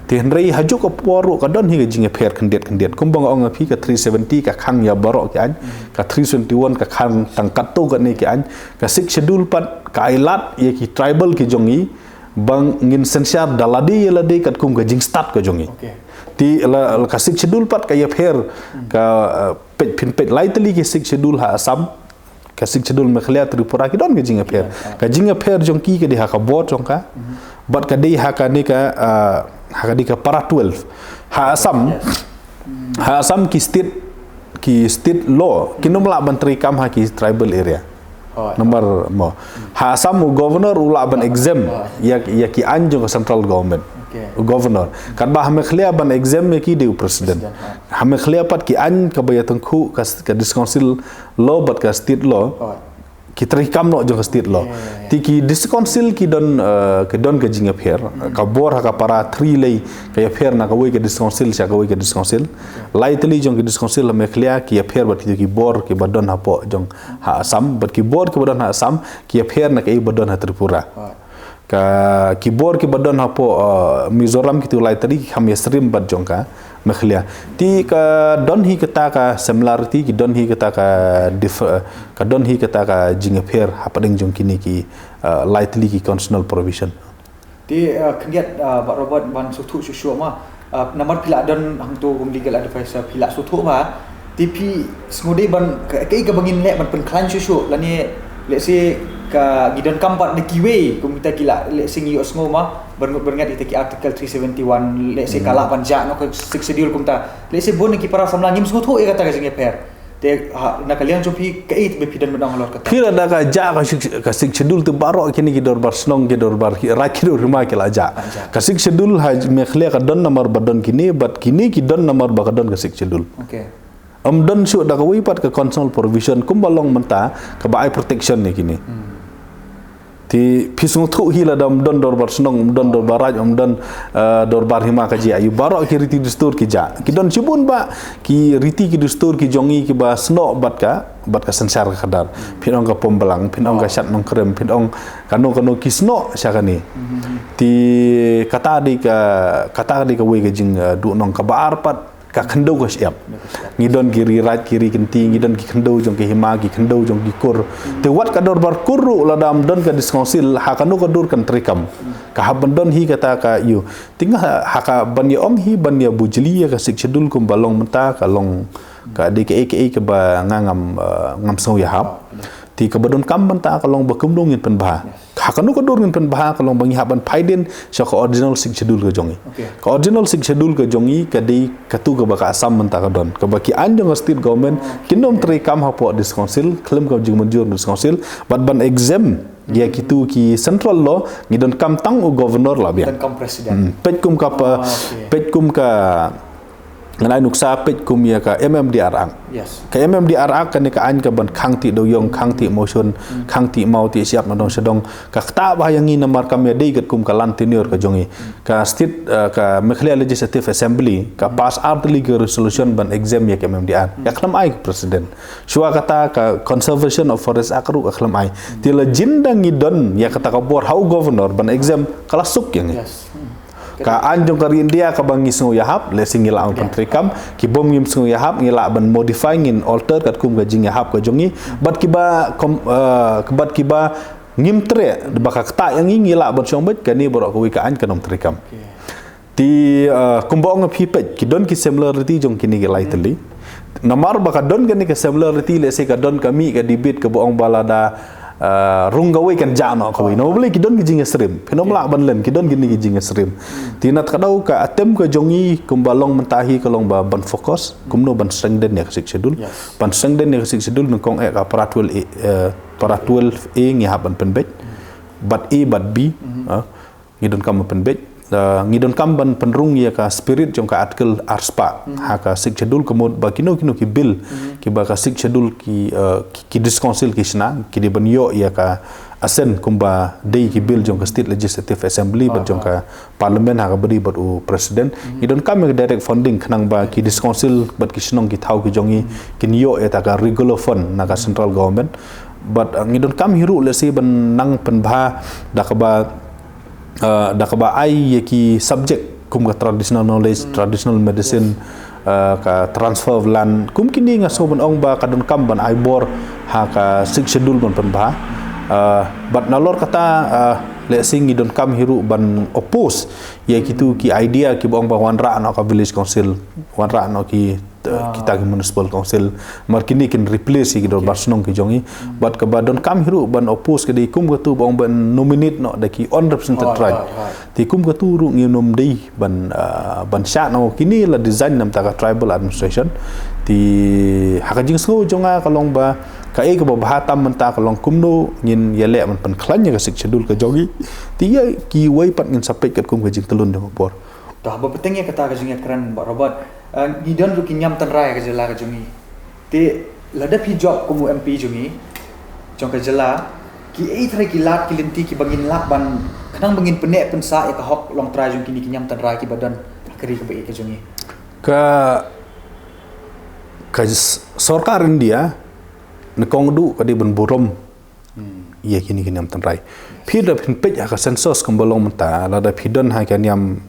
Te hynrei ha juh ka por ruh ka don hi ka jingïapher khyndiat khyndiat. Kumba nga ong ïa phi, ka three seventy ka khang ïa baroh ki aiñ, ka three seventy-one ka khang tang katto katne ki aiñ, ka sixth schedule pat ka ai lad ïa ki tribal ki jong ngi ba ngin synshar da lade ïa lade katkum ka jingstad ka jong ngi. Te la, la ka sixth schedule pat ka ïapher, ka, eh, peit, phin peit lai tylli ki sixth schedule ha Assam, ka sixth schedule Meghalaya, Tripura ki don ka jingïapher. Ka jingïapher jong ki ka dei ha ka bor jong ka. Bad ka dei ha kane ka, ah, ha kane ka para twelve. Ha Assam, ha Assam ki state, ki state law kin ym lah ban treikam ha ki tribal area. Namar mo, ha Assam u governor u lah ban exempt ïa, ïa ki aiñ jong ka central government. U governor. Katba ha Meghalaya ban exempt ïa ki dei u president. Ha Meghalaya pat ki aiñ kaba ïatyngkhuh ka, ka district council law bad ka state law, ki treikam noh jong ka state law. Te ki district council ki don, eh, ki don ka jingïapher. Ka bor ha ka para three lei ka ïapher na kawei ka district council sha kawei ka district council. Lai tylli jong ki district council ha Meghalaya ki ïapher bad kito ki bor kiba don hapoh jong ha Assam, bad ki bor kiba don ha Assam ki ïapher na kaei ba don ha Tripura. Ka, ki bor kiba don hapoh, eh, Mizoram kito lai tylli ki kham ïasyriem bad jong ka Meghalaya. Te ka don hi kata ka similarity, ki don hi kata ka dif-, eh, ka don hi kata ka jingïapher hapdeng jong kine ki, eh, lai tylli ki constitutional provision. Te, eh, khyndiat, eh, Bah Robert, ban sngewthuh shuh shuh ma. Ah, namar phi la don hangto kum legal advisor, phi la sngewthuh bha. Te phi sngewdei ban ka, kaei kaba ngin leh ban pynkhlaiñ shuh shuh lane, let's say, ka ngi donkam pat na kiwei kum kita ki la, let's say, ngi ïohsngew ma, berngut berngat ïa kita ki article three seventy-one, let's say, ka lah ban jah noh ka sixth schedule kumta. Let's say bun na ki para samla ngim sngewthuh ïa kata ka jingïapher. Te ha, na ka liang jong phi kaei ba phi don ban ong halor kata? Phi lada ka jah ka sixth, ka sixth schedule te baroh kine ki dorbar shnong, ki dorbar ki, raij, ki dorbar hima ki la jah. Ka sixth schedule ha Meghalaya ka don namar ba don kine, bad kine ki don namar ba ka don ka sixth schedule. Ym don shuh da kawei pat ka constitutional provision kumba long mynta kaba ai protection ïa kine. Te phi sngewthuh hi lada ym don dorbar shnong, ym don dorbar raij, ym don, eh, dorbar hima ka jia. Ïa baroh ki riti dustur ki jah. Ki don shibun bah ki riti ki dustur ki jong ngi kiba snoh bad ka, bad ka synshar ka khadar. Phin ong ka Pom Balang, phin ong ka Shat Nongkrem, phin ong kano kano ki snoh sha kane. Te kata dei ka, kata dei kawei ka jing, eh, duhnong. Kaba ar pat, ka khyndew ka shyiap. Ngi don ki ri raij, ki ri kynti, ngi don ki khyndew jong ki hima, ki khyndew jong ki kur. Te wat ka dorbar kur ruh lada ym don ka District Council, ha kano ka dur kan treikam. Ka hap ban don hi kata ka ïoh. Te nga ha ka ban ïa ong hi, ban ïa bujli ïa ka Sixth Schedule kumba long mynta, ka long ka dei kaei kaei kaba nga ngam, eh, ngam sngew ïahap. Te kaba donkam mynta ka long ba kumno ngin pynbha. Ha kano ka dur ngin pynbha ka long ba ngi hap ban phai dien sha ka original Sixth Schedule ka jong ngi. Ka original Sixth Schedule ka jong ngi ka dei katu kaba ka Assam mynta ka don. Kaba ki aiñ jong ka state government kin ym treikam hapoh District Council, khlem ka jingmynjur District Council, bad ban exempt ïa kitu ki central law, ngi donkam tang u governor la biang. Donkam president. Hmm. Peit kum ka pa-, peit kum ka Ngan ai nuksa, peit kum ïa ka M M D R Act. Ka M M D R Act kane ka aiñ ka ban khang tih dewiong, khang tih mawshun, khang tih maw tih shyiap na dong sha dong. Ka ktah bha ïa ngi namar kam ïadei katkum ka land tenure ka jong ngi. Ka state, eh, ka Meghalaya Legislative Assembly ka pass ar tylli ki resolution ban exempt ïa ka M M D R. Ka khlem ai ka president. Shuwa kata ka Conservation of Forest Act ruh ka khlem ai. Te la jin da ngi don ïa kata ka bor ha u governor ban exempt, ka la suk ïa ngi. Ka aiñ jong ka ri India kaba ngi sngew ïahap, lehse ngi lah ban pyntreikam, ki bym ngim sngew ïahap, ngi lah ban modify, ngin alter katkum ka jingïahap ka jong ngi. Bad kiba kom-, eh, bad kiba ngim treh ba ka ktah ïa ngi, ngi lah ban shong beit, kane baroh kawei ka aiñ kan ym treikam. Te, eh, kumba ong phi, peit, ki don ki similarity jong kine ki lai tylli. Namar ba ka don kane ka similarity, lehse ka don ka mih ka debate kaba ong ba lada, eh, rung kawei kan jah noh kawei. Namar balei? Ki don ki jingïasyriem. Phin ym lah ban len, ki don kine ki jingïasyriem. Te na kata ka daw ka attempt ka jong ngi kumba long mynta hi ka long ba ban focus kumno ban strengthen ïa ka Sixth Schedule. Ban strengthen ïa ka Sixth Schedule, nyngkong eh ka para twelve A, eh, para twelve A ngi hap ban pynbeit. Bad A bad B, eh, ngi donkam ban pynbeit. Eh, ngi donkam ban pynrung ïa ka spirit jong ka Article ar spah ha ka Sixth Schedule, ka mut ba kino kino ki bill kiba ka Sixth Schedule ki, eh, ki, ki District Council ki shna, ki dei ban ïoh ïa ka assent kumba dei ki bill jong ka State Legislative Assembly bad jong ka Parliament ha kaba dei bad u President. Ngi donkam ïa ka direct funding khnang ba ki District Council bad ki shnong ki thaw ki jong ngi kin ïoh ïa kata ka regular fund na ka central government. Bad, eh, ngi donkam hi ruh, lehse, ban nang pynbha da kaba, eh, da kaba ai ïa ki subject kum ka traditional knowledge, traditional medicine, eh, ka transfer of land. Kum kine nga sngew ban ong ba ka donkam ban ai bor ha ka Sixth Schedule ban pynbha. Eh, bad nalor kata, eh, lehse ngi donkam hi ruh ban oppose ïa kitu ki idea kiba ong ba wanrah noh ka village council, wanrah noh ki, eh, kita ki municipal council. Namar kine kin replace ïa ki dorbar shnong ki jong ngi. Bad kaba donkam hi ruh ban oppose ka dei kum katu ba ong ban nominate noh da ki unrepresented tribe. Te kum katu ruh ngim dei ban, ah, ban shah noh, kine la design na bynta ka tribal administration. Te ha ka jingsngew jong nga ka long ba kaei kaba bha tam mynta ka long kumno ngin ïaleh ban pynkhlaiñ ïa ka Sixth Schedule ka jong ngi. Te ïa kiwei pat ngin sa peit katkum ka jingtlun jong ka por. Te haba bteng ïa kata ka jingïakren, Bah Robert, eh, ngi don ruh ki niam tynrai ha ka jylla ka jong ngi. Te lada phi jop kum u M P jong ngi, jong ka jylla, kiei trai ki lad ki lynti kiba ngin lah ban, khnang ba ngin pynneh pynsah ïa ka hok longtrai jong kine ki niam tynrai kiba don ha ka ri kaba ïeit ka jong ngi? Ka, ka s-, sorkar India, nyngkong duh ka dei ban burom ïa kine ki niam tynrai. Phi da phin peit ha ka census kumba long mynta, lada phi don ha ka niam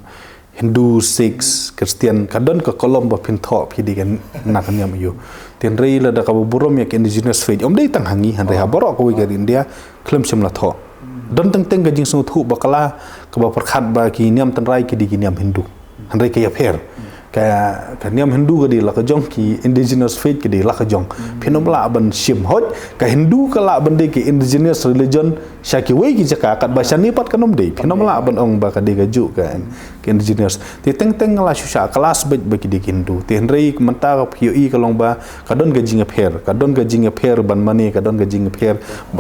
Hindu, Sikhs, Christian, ka don ka kolom ba phin thoh phi dei ka na ka niam aïu. Hynrei lada kaba burom ïa ka indigenous faith, ym dei tang ha ngi, hynrei ha baroh kawei ka ri India, khlem shym la thoh. Don teng teng ka jingsngewthuh bakla kaba pyrkhat ba ki niam tynrai ki dei ki niam Hindu. Hynrei ka ïapher. Ka, ka niam Hindu ka dei la ka jong, ki indigenous faith ka dei la ka jong. Phin ym lah ban shim, hooid, ka Hindu ka lah ban dei ka indigenous religion sha kiwei ki jaka, katba shane pat kan ym dei. Phin ym lah ban ong ba ka dei kajuh ka, ka indigenous. Te teng teng la shu shah clash beit bad ki dei ki Hindu. Te hynrei mynta ka phi ïohi ka long ba ka don ka jingïapher, ka don ka jingïapher ban mane, ka don ka jingïapher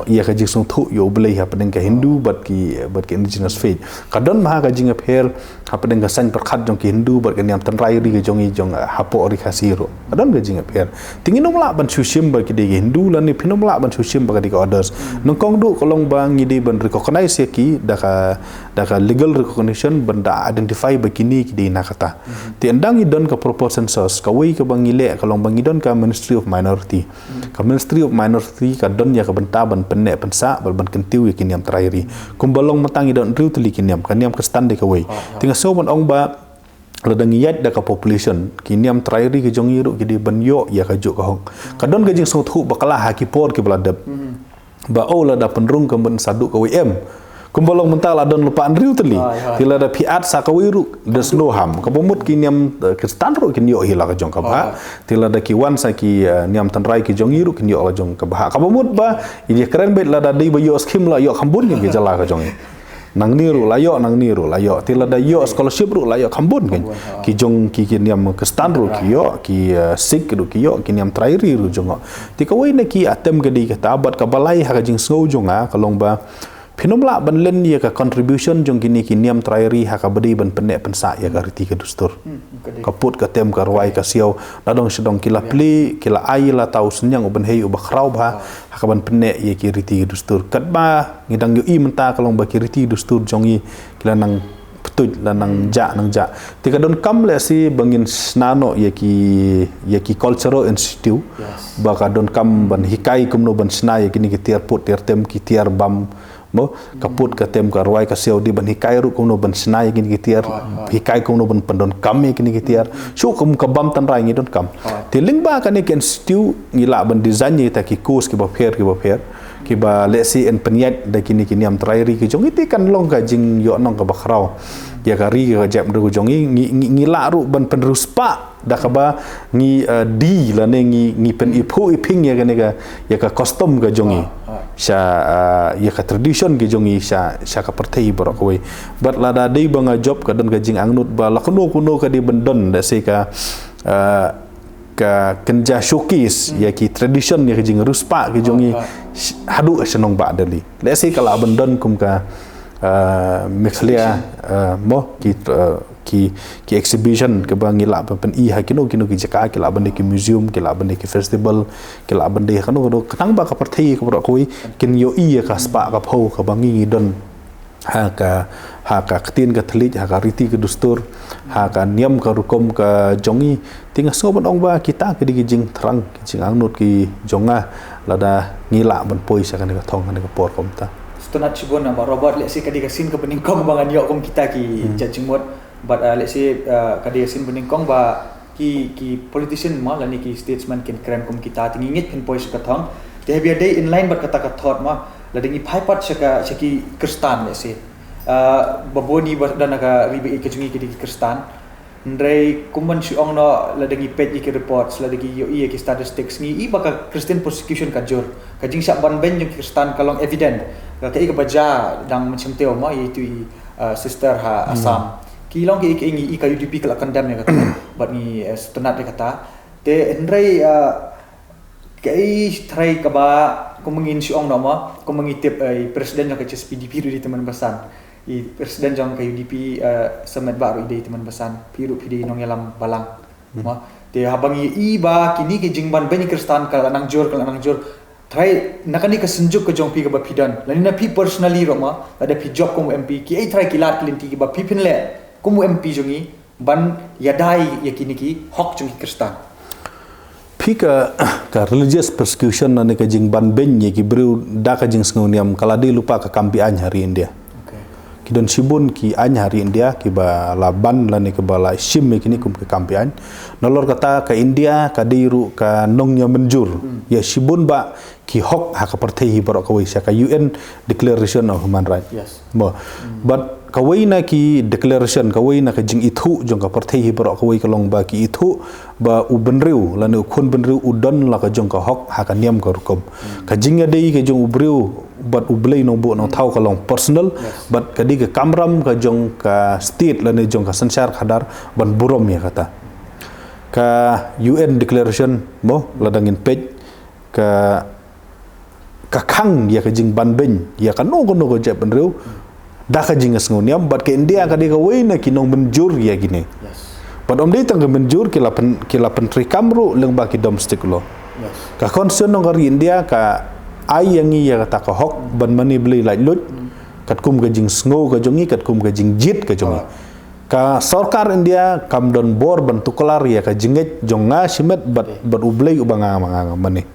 ïa ka jingsngewthuh ïa U Blei hapdeng ka Hindu bad ki, bad ki indigenous faith. Ka don bha ka jingïapher hapdeng ka saiñ pyrkhat jong ki Hindu bad ka niam tynrai ri ka jong i jong, eh, hapoh ri Khasi ruh. Ka don ka jingïapher. Te ngin ym lah ban shu shim ba ki dei ki Hindu lane phin ym lah ban shu shim ba ki dei ki others. Nyngkong duh ka long ba ngi dei ban recognize ïa ki da ka, da ka legal recognition ban da identify ba kine ki dei na kata. Te ynda ngi don ka proper census, kawei kaba ngi leh ka long ba ngi don ka Ministry of Minority. Ka Ministry of Minority ka don ïa ka bynta ban pynneh pynsah bad ban kyntiew ïa ki niam trai ri. Kumba long mynta ngi don hynriew tylli ki niam, ka niam Khristan dei kawei. Te nga sngew ban ong ba lada ngi ïaid da ka population, ki niam trai ri ki jong ngi ruh ki dei ban ïoh ïa kajuh ka hok. Ka don ka jingsngewthuh bakla ha ki por kiba la dep. Ba oh lada pynrung ka mut sa duh kawei em. Kumba long mynta la don lypa hynriew tylli. Te lada phi add sa kawei ruh, there's no harm. Kaba mut ki niam, eh, Khristan ruh kin ïoh hi la ka jong ka bhah. Te lada ki wan sa ki, eh, niam tynrai ki jong ngi ruh kin ïoh la jong ka bhah. Kaba mut ba i ïa kren beit lada dei ba ïoh scheme la ïoh kham bun ki jylla ka jong ngi. Nangne ruh la ïoh, nangne ruh la ïoh. Te lada ïoh scholarship ruh la ïoh kham bun ki. Ki jong ki, ki niam Khristan ruh ki ïoh, ki, eh, Sikh ruh ki ïoh, ki niam trai ri ruh jong ngi. Te kawei na ki atem ka dei kata bad kaba lai ha ka jingsngew jong nga ka long ba phin ym lah ban len ïa ka contribution jong kine ki niam trai ri ha kaba dei ban pynneh pynsah ïa ka riti ka dustur. Ka put ka tem ka rwai ka siaw, na dong sha dong ki la plie, ki la ai la tau synñiang u bynhei uba khraw bha ha ka ban pynneh ïa ki riti ki dustur. Katba ngi dang ïohi mynta ka long ba ki riti ki dustur jong ngi ki la nang pyntuid, la nang jah, nang jah. Te ka donkam lehse ba ngin shna noh ïa ki, ïa ki cultural institute. Ba ka donkam ban hikai kumno ban shna ïa kine ki tiar put tiar tem, ki tiar bam, mo, ka put ka tem ka rwai ka siaw, dei ban hikai ruh kumno ban shna ïa kine ki tiar, hikai kumno ban pyndonkam ïa kine ki tiar. Shuh kum ka bam tynrai ngi donkam. Te lyngba kane ka institute ngi lah ban design ïa kita ki course kiba pher kiba pher, kiba lehse yn pynïaid da kine ki niam trai ri ki jong ngi, te kan long ka jingïohnong kaba khraw ïa ka ri ka jaitbynriew jong ngi. Ngi, ngi, ngi lah ruh ban pynriewspah da kaba ngi, eh, die lane ngi, ngi pyniphuh iping ïa kane ka, ïa ka custom ka jong ngi. Sha, eh, ïa ka tradition ka jong ngi sha, sha ka pyrthei baroh kawei. Bad lada dei ba nga jop ka don ka jingangnud ba la kano kano ka dei ban don, lehse ka, eh, ka kynja showcase ïa ki tradition, ïa ka jingriewspah ka jong ngi haduh sha nongbah Delhi. Lehse ka lah ban don kum ka, eh, Meghalaya, eh, mo, ki, eh, ki, ki exhibition kaba ngi lah ban pyni ha kino kino ki jaka, ki lah ban dei ki museum, ki lah ban dei ki festival, ki lah ban dei ha kano kano, tang ba ka pyrthei ka baroh kawei kin ïohi ïa ka spah ka phew kaba ngi ngi don ha ka, ha ka ktien ka thylliej, ha ka riti ka dustur, ha ka niam ka rukom ka jong ngi. Te nga sngew ban ong ba kita ki dei ki jingthrang, ki jingangnud ki jong nga lada ngi lah ban poi sha kane ka thong, kane ka por kumta. Sngewtynnat shibun Bah Robert, lehse ka dei ka sien kaba nyngkong ba ngan ïoh kum kita ki jait jingmut. Bad, uh, lehse, uh, ka dei ka sien ba nyngkong ba ki, ki politician mo lane ki statesman kin kren kum kita, te ngi ngeit phin poi sha ka thong. Te haba ïadei in line bad kata ka thot mo, lada ngi phai pat sha ka, sha ki Khristan lehse, uh, ba bun i ba don ha ka ri ba ïeit ka jong ngi ki dei ki Khristan. Hynrei kum ban shu ong noh, lada ngi peit ïa ki reports, lada ngi ïohi ïa ki statistics, ngi i ba ka Christian persecution ka jur. Ka jingshah ban beiñ jong ki Khristan ka long evident. Ka, kaei kaba jia dang mynshem teo mo, ïa itu i, uh, sister ha Assam. Ki long ki, ki, ngi i ka U D P ka la condemn ïa kata bad ngi, eh, sngewtynnat ïa kata. Te hynrei, uh, kaei trai kaba, kum ngin shu ong noh mo, kum ngi tip, eh, i president jong ka H S P D P ruh i dei tymmen basan. I president jong ka U D P, eh, Samet Bah ruh i dei tymmen basan. Phi ruh phi dei nongïalam balang. Mo. Te haba ngi i ba kine ki jingban beiñ Khristan ka la nang jur, ka la nang jur. Trai, na kane ka synjuk ka jong phi kaba phi don, lane na phi personally ruh mo, lada phi jop kum M P, kiei trai ki lad ki lynti kiba phi phin leh kum M P jong ngi ban ïada ïa kine ki hok jong ki Khristan? Phi, ka, ka religious persecution lane ka jingban beiñ ïa ki briew da ka jingsngew niam ka la dei lypa ka kam be-aiñ ha ri India. Ki don shibun ki aiñ ha ri India kiba la ban lane kiba la shim ïa kine kum ki kam be-aiñ. Nalor kata ka India ka dei ruh ka nongïamynjur ïa shibun bah ki hok ha ka pyrthei hi baroh kawei, sha ka U N Declaration of Human Rights. Mo. Bad Kawei na ki declaration, kawei na ka jingithuh jong ka pyrthei hi baroh, kawei ka long ba ki ithuh ba u bynriew lane u khun bynriew u don la ka jong ka hok ha ka niam ka rukom. Ka jingïadei ka jong u briew bad U Blei Nongbuh Nongthaw ka long personal, bad ka dei ka kamram ka jong ka state lane jong ka synshar khadar ban burom ïa kata. Ka U N declaration mo, lada ngin peit, ka ka khang ïa ka jingbanbeiñ ïa kano kano ka jaitbynriew da ka jingsngewniam, bad ka India ka dei kawei na ki nongmynjur ïa kine. Bad ym dei tang ka mynjur, ki la pyn, ki la pyntreikam ruh lyngba ki domestic law. Ka constitution jong ka ri India ka ai ïa ngi ïa kata ka hok ban mane blei laitluid katkum ka jingsngew ka jong ngi, katkum ka jingjied ka jong ngi. Ka sorkar India kam don bor ban tuklar ïa ka jingngeit jong nga shimet bad, bad U Blei uba nga, nga, nga mane.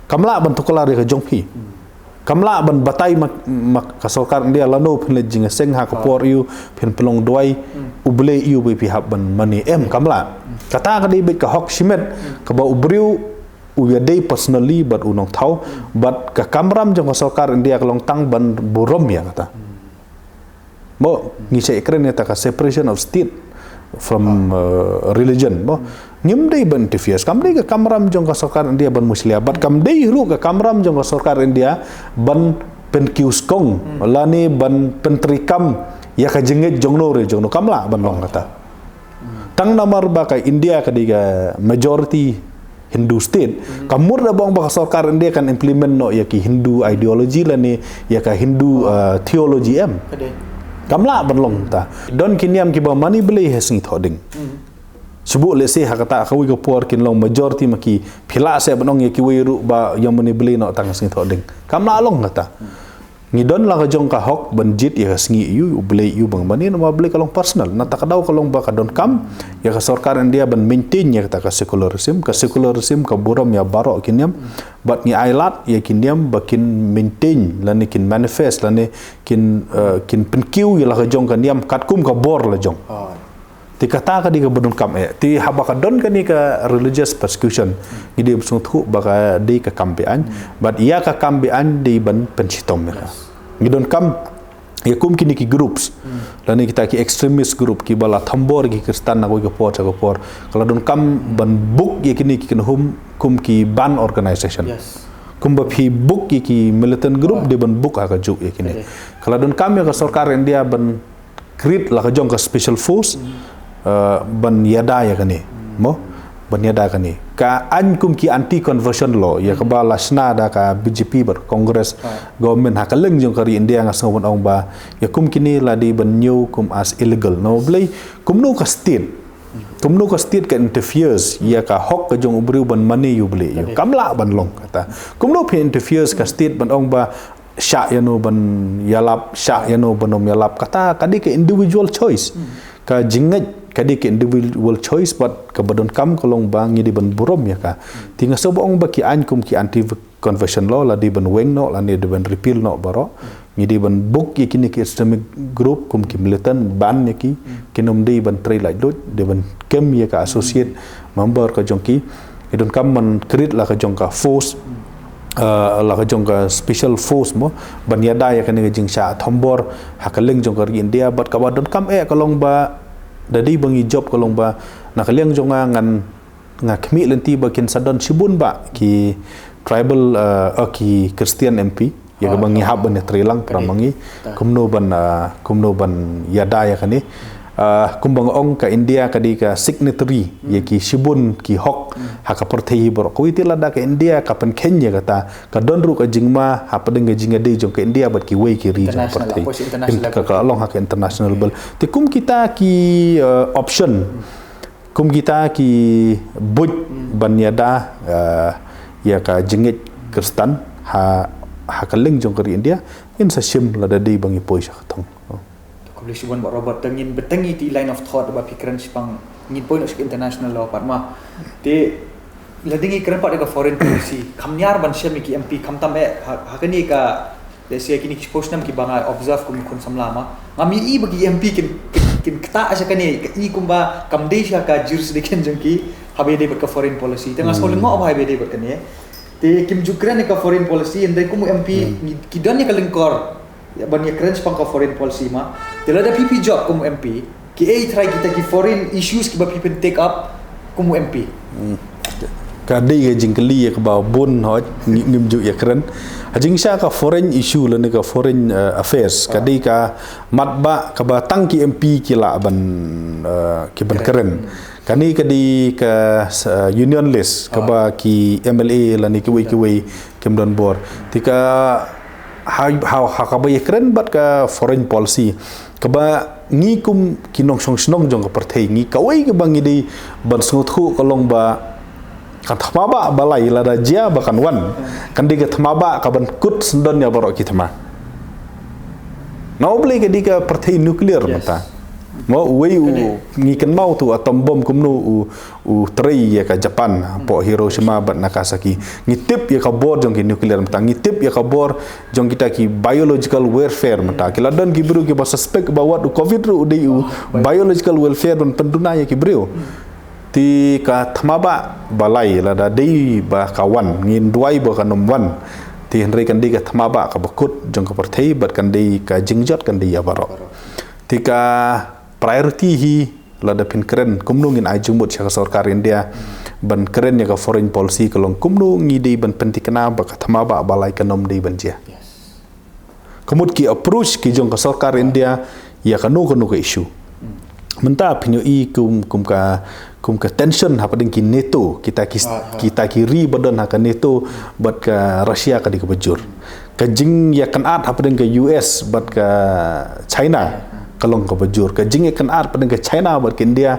Kam lah ban tuklar ïa ka jong phi. Kam lah ban batai ma, ma ka sorkar India lano phin leit jingïaseng ha ka por ïa u, phin pynlong duwai, U Blei ïa u ba phi hap ban mane, em, kam lah. Kata ka dei beit ka hok shimet kaba u briew u ïadei personally bad U Nongthaw, bad ka kamram jong ka sorkar India ka long tang ban burom ïa kata. Mo, ngi sa ïakren ïa kata ka separation of state from, uh, religion, mo. Ngim dei ban interfere, kam dei ka kamram jong ka sorkar India ban mushlia, bad kam dei ruh ka kamram jong ka sorkar India ban pynkiew skong lane ban pyntreikam ïa ka jingngeit jong no re jong no, kam lah ban long kata. Tang namar ba ka India ka dei ka majority Hindu state, ka mut da ba ong ba ka sorkar India kan implement noh ïa ki Hindu ideology lane ïa ka Hindu, uh, theology, em. Kam lah ban long ta. Don ki niam kiba mane blei ha sngi Thohdieng. Shu buh lehse ha kata kawei ka por kin long majority ma ki, phi lah seh ban ong ïa kiwei ruh ba ïa mane blei noh tang ha sngi Thohdieng. Kam lah long kata. Ngi don la ka jong ka hok ban jied ïa ka sngi ïa u, U Blei ïa u ba nga mane, namar U Blei ka long personal. Na kata ka daw ka long ba ka donkam ïa ka sorkar India ban maintain ïa kata ka secularism, ka secularism ka burom ïa baroh ki niam, bad ngi ailad ïa ki niam ba kin maintain lane kin manifest lane kin, uh, kin pynkiew ïa la ka jong ka niam katkum ka bor la jong. Te kata ka dei kaba donkam eh. Te haba ka don kane ka religious persecution, ngi dei ban sngewthuh ba ka dei ka kam be-aiñ. Bad ïa ka kam be-aiñ dei ban pynshitom ïa ka. Ngi donkam ïa kum kine ki groups, lane kita ki extremist group kiba la thombor ïa ki Khristan na kawei ka por sha ka por, ka la donkam ban book ïa kine ki kynhun kum ki banned organization. Kumba phi book ïa ki militant group, dei ban book ha kajuh ïa kine. Ka la donkam ïa ka sorkar India ban create la ka jong ka special force, uh, ban ïada ïa kane, mo, ban ïada kane. Ka aiñ kum ki anti conversion law ïa kaba la shna da ka B J P bad Congress government ha ka liang jong ka ri India, nga sngew ban ong ba ïa kum kine la dei ban ñiew kum as illegal. Namar balei, kumno ka state, kumno ka state ka interferes ïa ka hok ka jong u briew ban mane ïa U Blei ïa u? Kam lah ban long kata. Kumno phi interferes ka state ban ong ba shah ïano ban ïalap, shah ïano ban ym ïalap? Kata ka dei ka individual choice. Ka jingngeit ka dei ka individual choice, bad kaba donkam ka long ba ngi dei ban burom ïa ka. Te nga sngew ba ong ba ki aiñ kum ki anti conversion law la dei ban weng noh lane dei ban repeal noh baroh. Ngi dei ban book ïa kine ki extremist group kum ki militant, ban ïa ki, kin ym dei ban trei laitluid, dei ban kem ïa ka associate member ka jong ki. Ngi donkam ban create la ka jong ka force, uh, la ka jong ka special force, mo, ban ïada ïa kane ka jingshah thombor ha ka liang jong ka ri India. Bad kaba donkam eh ka long ba, da dei ba ngi jop, ka long ba na ka liang jong nga, ngan, nga khmih lynti ba kin sa don shibun ba ki tribal, uh, uh, ki Christian M P ïa kaba ngi hap ban ïatreilang para ma ngi kumno ban, ah, kumno ban ïada ïa kane. Ah, kumba nga ong, ka India ka dei ka signatory ïa ki shibun ki hok ha ka pyrthei baroh kawei. Te lada ka India ka pynkheiñ ïa kata, ka don ruh ka jingma hapdeng ka jingïadei jong ka India bad kiwei ki ri jong ka pyrthei. Ka, ka long ha ka international level. Te kum kita ki, ah, option, kum kita ki buit ban ïada, eh, ïa ka jingngeit Khristan ha, ha ka liang jong ka ri India, ngin sa shim lada dei ba ngi poi sha ka thong. Khublei shibun Bah Robert, te ngin bteng ïa ki line of thought ba phi kren shaphang ngin poi noh sha ka international law pat ma. Te lada ngi kren pat ïa ka foreign policy, kham niar ban shem ïa ki M P, khamtam eh ha, ha kane ka Let's say kine ki shiphew snem kiba nga observe kum khun samla ma, ngam ïohi ba ki M P kin, kin, kin ktah sha kane, ka i kumba kam dei sha ka jurisdiction jong ki haba ïadei bad ka foreign policy. Te nga sngewlyngngoh ba haba ïadei bad kane, te kim ju kren ïa ka foreign policy, hynrei kum u M P ki don ïa ka lyngkor Ban ïakren shaphang ka foreign policy ma. Te lada phi phi jop kum M P, ki ei trai kita ki foreign issues kiba phi phin take up kum M P. Ka dei ka jingkylli ïa kaba bun hoi ngi- ngim ju ïakren. Ha jingshisha ka foreign issue lane ka foreign uh, affairs. Ka dei ka matbah kaba tang ki M P ki lah ban uh, ki ban kren. Kane ka dei ka uh, union list kaba ki M L A lane kiwei kiwei kim don bor. Te ka ha, ha, ha kaba ïakren bad ka foreign policy kaba ngi kum ki nongshong shnong jong ka pyrthei ngi kawei kaba ngi dei ban sngewthuh ka long ba ka thma ba balai lada jia ba kan wan kan dei ka thma ba ka ban kut sendon ïa baroh ki thma. Na u blei ka dei ka pyrthei nuclear mata. Mo uwei u ngi kynmaw tu atom bomb kumno u u trei ïa ka Japan hapoh Hiroshima bad Nagasaki. Ngi tip ïa ka bor jong ki nuclear mynta ngi tip ïa ka bor jong kita ki biological warfare mynta ki la don ki briew kiba suspect ba wat u covid ruh u dei u biological warfare ban pynduna ïa ki briew. Te ka thma ba balai lada dei ba ka wan ngin duwai ba kan ym wan. Te hynrei kan dei ka thma ba kaba kut jong ka pyrthei bad kan dei ka jingjot kan dei ïa baroh. Te ka priority hi lada phin kren kumno ngin ai jingmut sha ka sorkar India ban kren ïa ka foreign policy ka long kumno ngi dei ban pynthikna ba ka thma ba balai kan ym dei ban jia. Ka mut ki approach ki jong ka sorkar India ïa kano kano ka issue. Mynta phin ïohi kum kum ka kum ka tension hapdeng ki NATO kita ki kita ki ri ba don ha ka NATO bad ka Russia ka dei kaba jur. Ka jingïakynad hapdeng ka U S bad ka China ka long kaba jur. Ka jingïakynad hapdeng ka China bad ka India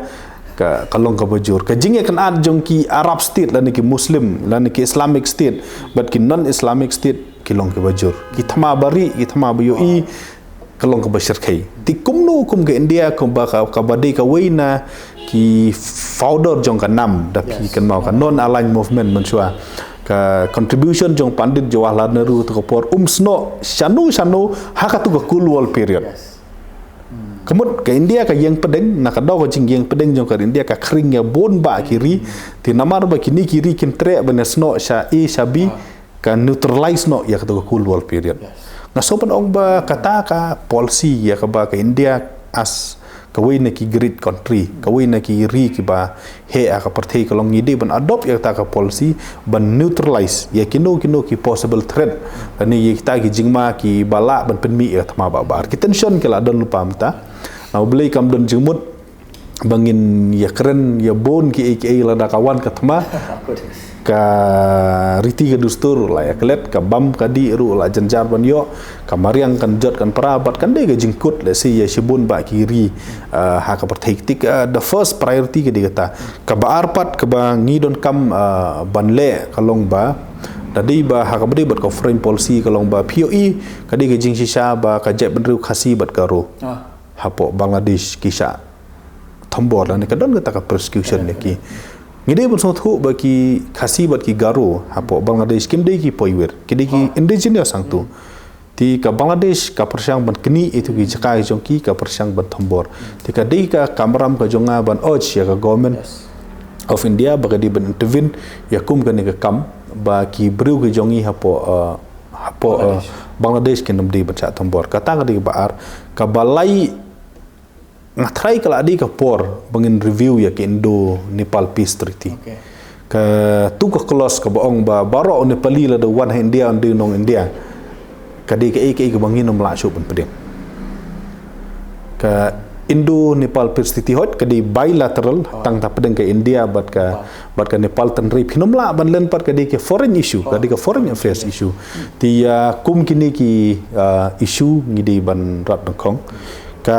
ka ka long kaba jur. Ka jingïakynad jong ki Arab state lane ki Muslim lane ki Islamic state bad ki non Islamic state ki long kaba jur. Ki thma ba ri ki thma ba ïohi ka long kaba shyrkhei. Te kumno kum ka India kumba ka kaba dei kawei na ki founder jong ka NAM da phi kynmaw ka non aligned movement mynshuwa. Ka contribution jong Pandit Jawaharlal Nehru tu ka por um snoh shano shano ha ka tu ka Cold War period. Ka mut ka India ka ïeng pdeng na ka daw ka jingïeng pdeng jong ka India ka khring ïa bun ba ki ri. Te namar ba kini ki ri kin treh ban ïa snoh sha A sha B ka neutralize noh ïa ka tu ka Cold War period. Nga sngewbha ban ong ba kata ka policy ïa kaba ka India as kawei na ki great country kawei na ki ri kiba heh ha ka pyrthei ka long ngi dei ban adopt ïa kata ka policy ban neutralize ïa kino kino ki possible threat lane ïa kita ki jingma kiba lah ban pynmih ïa ka thma ba bar ki tension ki la don lypa mynta. Na u Blei kam don jingmut ba ngin ïa kren ïa bun ki ei ki ei lada ka wan ka thma. Ka riti ka dustur la ïa klet ka bam ka dih ruh la jynjar ban ïoh. Ka mariang kan jot kan pra bad kan dei ka jingkut lehse ïa shibun ba ki ri ha ka pyrthei. Te ka the first priority ka dei kata. Kaba ar pat kaba ngi donkam ban leh ka long ba da dei ba ha kaba dei bad ka foreign policy ka long ba phi ïohi ka dei ka jingshisha ba ka jaitbynriew Khasi bad Garo hapoh Bangladesh ki shah thombor lane ka don kata ka persecution ïa ki. Ngi dei ban sngewthuh ba ki Khasi bad ki Garo hapoh Bangladesh kim dei ki poiwir ki dei ki indigenous hangtu. Te ka Bangladesh ka pyrshang ban knieh ïa tu ki jaka jong ki ka pyrshang ban thombor. Te ka dei ka kamram ka jong nga ban urge ïa ka government of India ba ka dei ban intervene ïa kum kane ka kam ba ki briew ki jong ngi hapoh hapoh Bangladesh kin ym dei ban shah thombor. Kata ka dei kaba ar. Kaba lai nga tharai ka la dei ka por ba ngin review ïa ka Indo Nepal Peace Treaty. Ka tu ka clause kaba ong ba baroh u Nepali lada wan ha India un dei nong India. Ka dei ka ei ka ei kaba ngin ym lah shuh ban pdiang. Ka Indo Nepal Peace Treaty hot ka dei bilateral tang ta pdeng ka India bad ka bad ka Nepal tynrai phin ym lah ban len pat ka dei ka foreign issue ka dei ka foreign affairs issue. Te ïa kum kine ki issue ngi dei ban rat nyngkong. Ka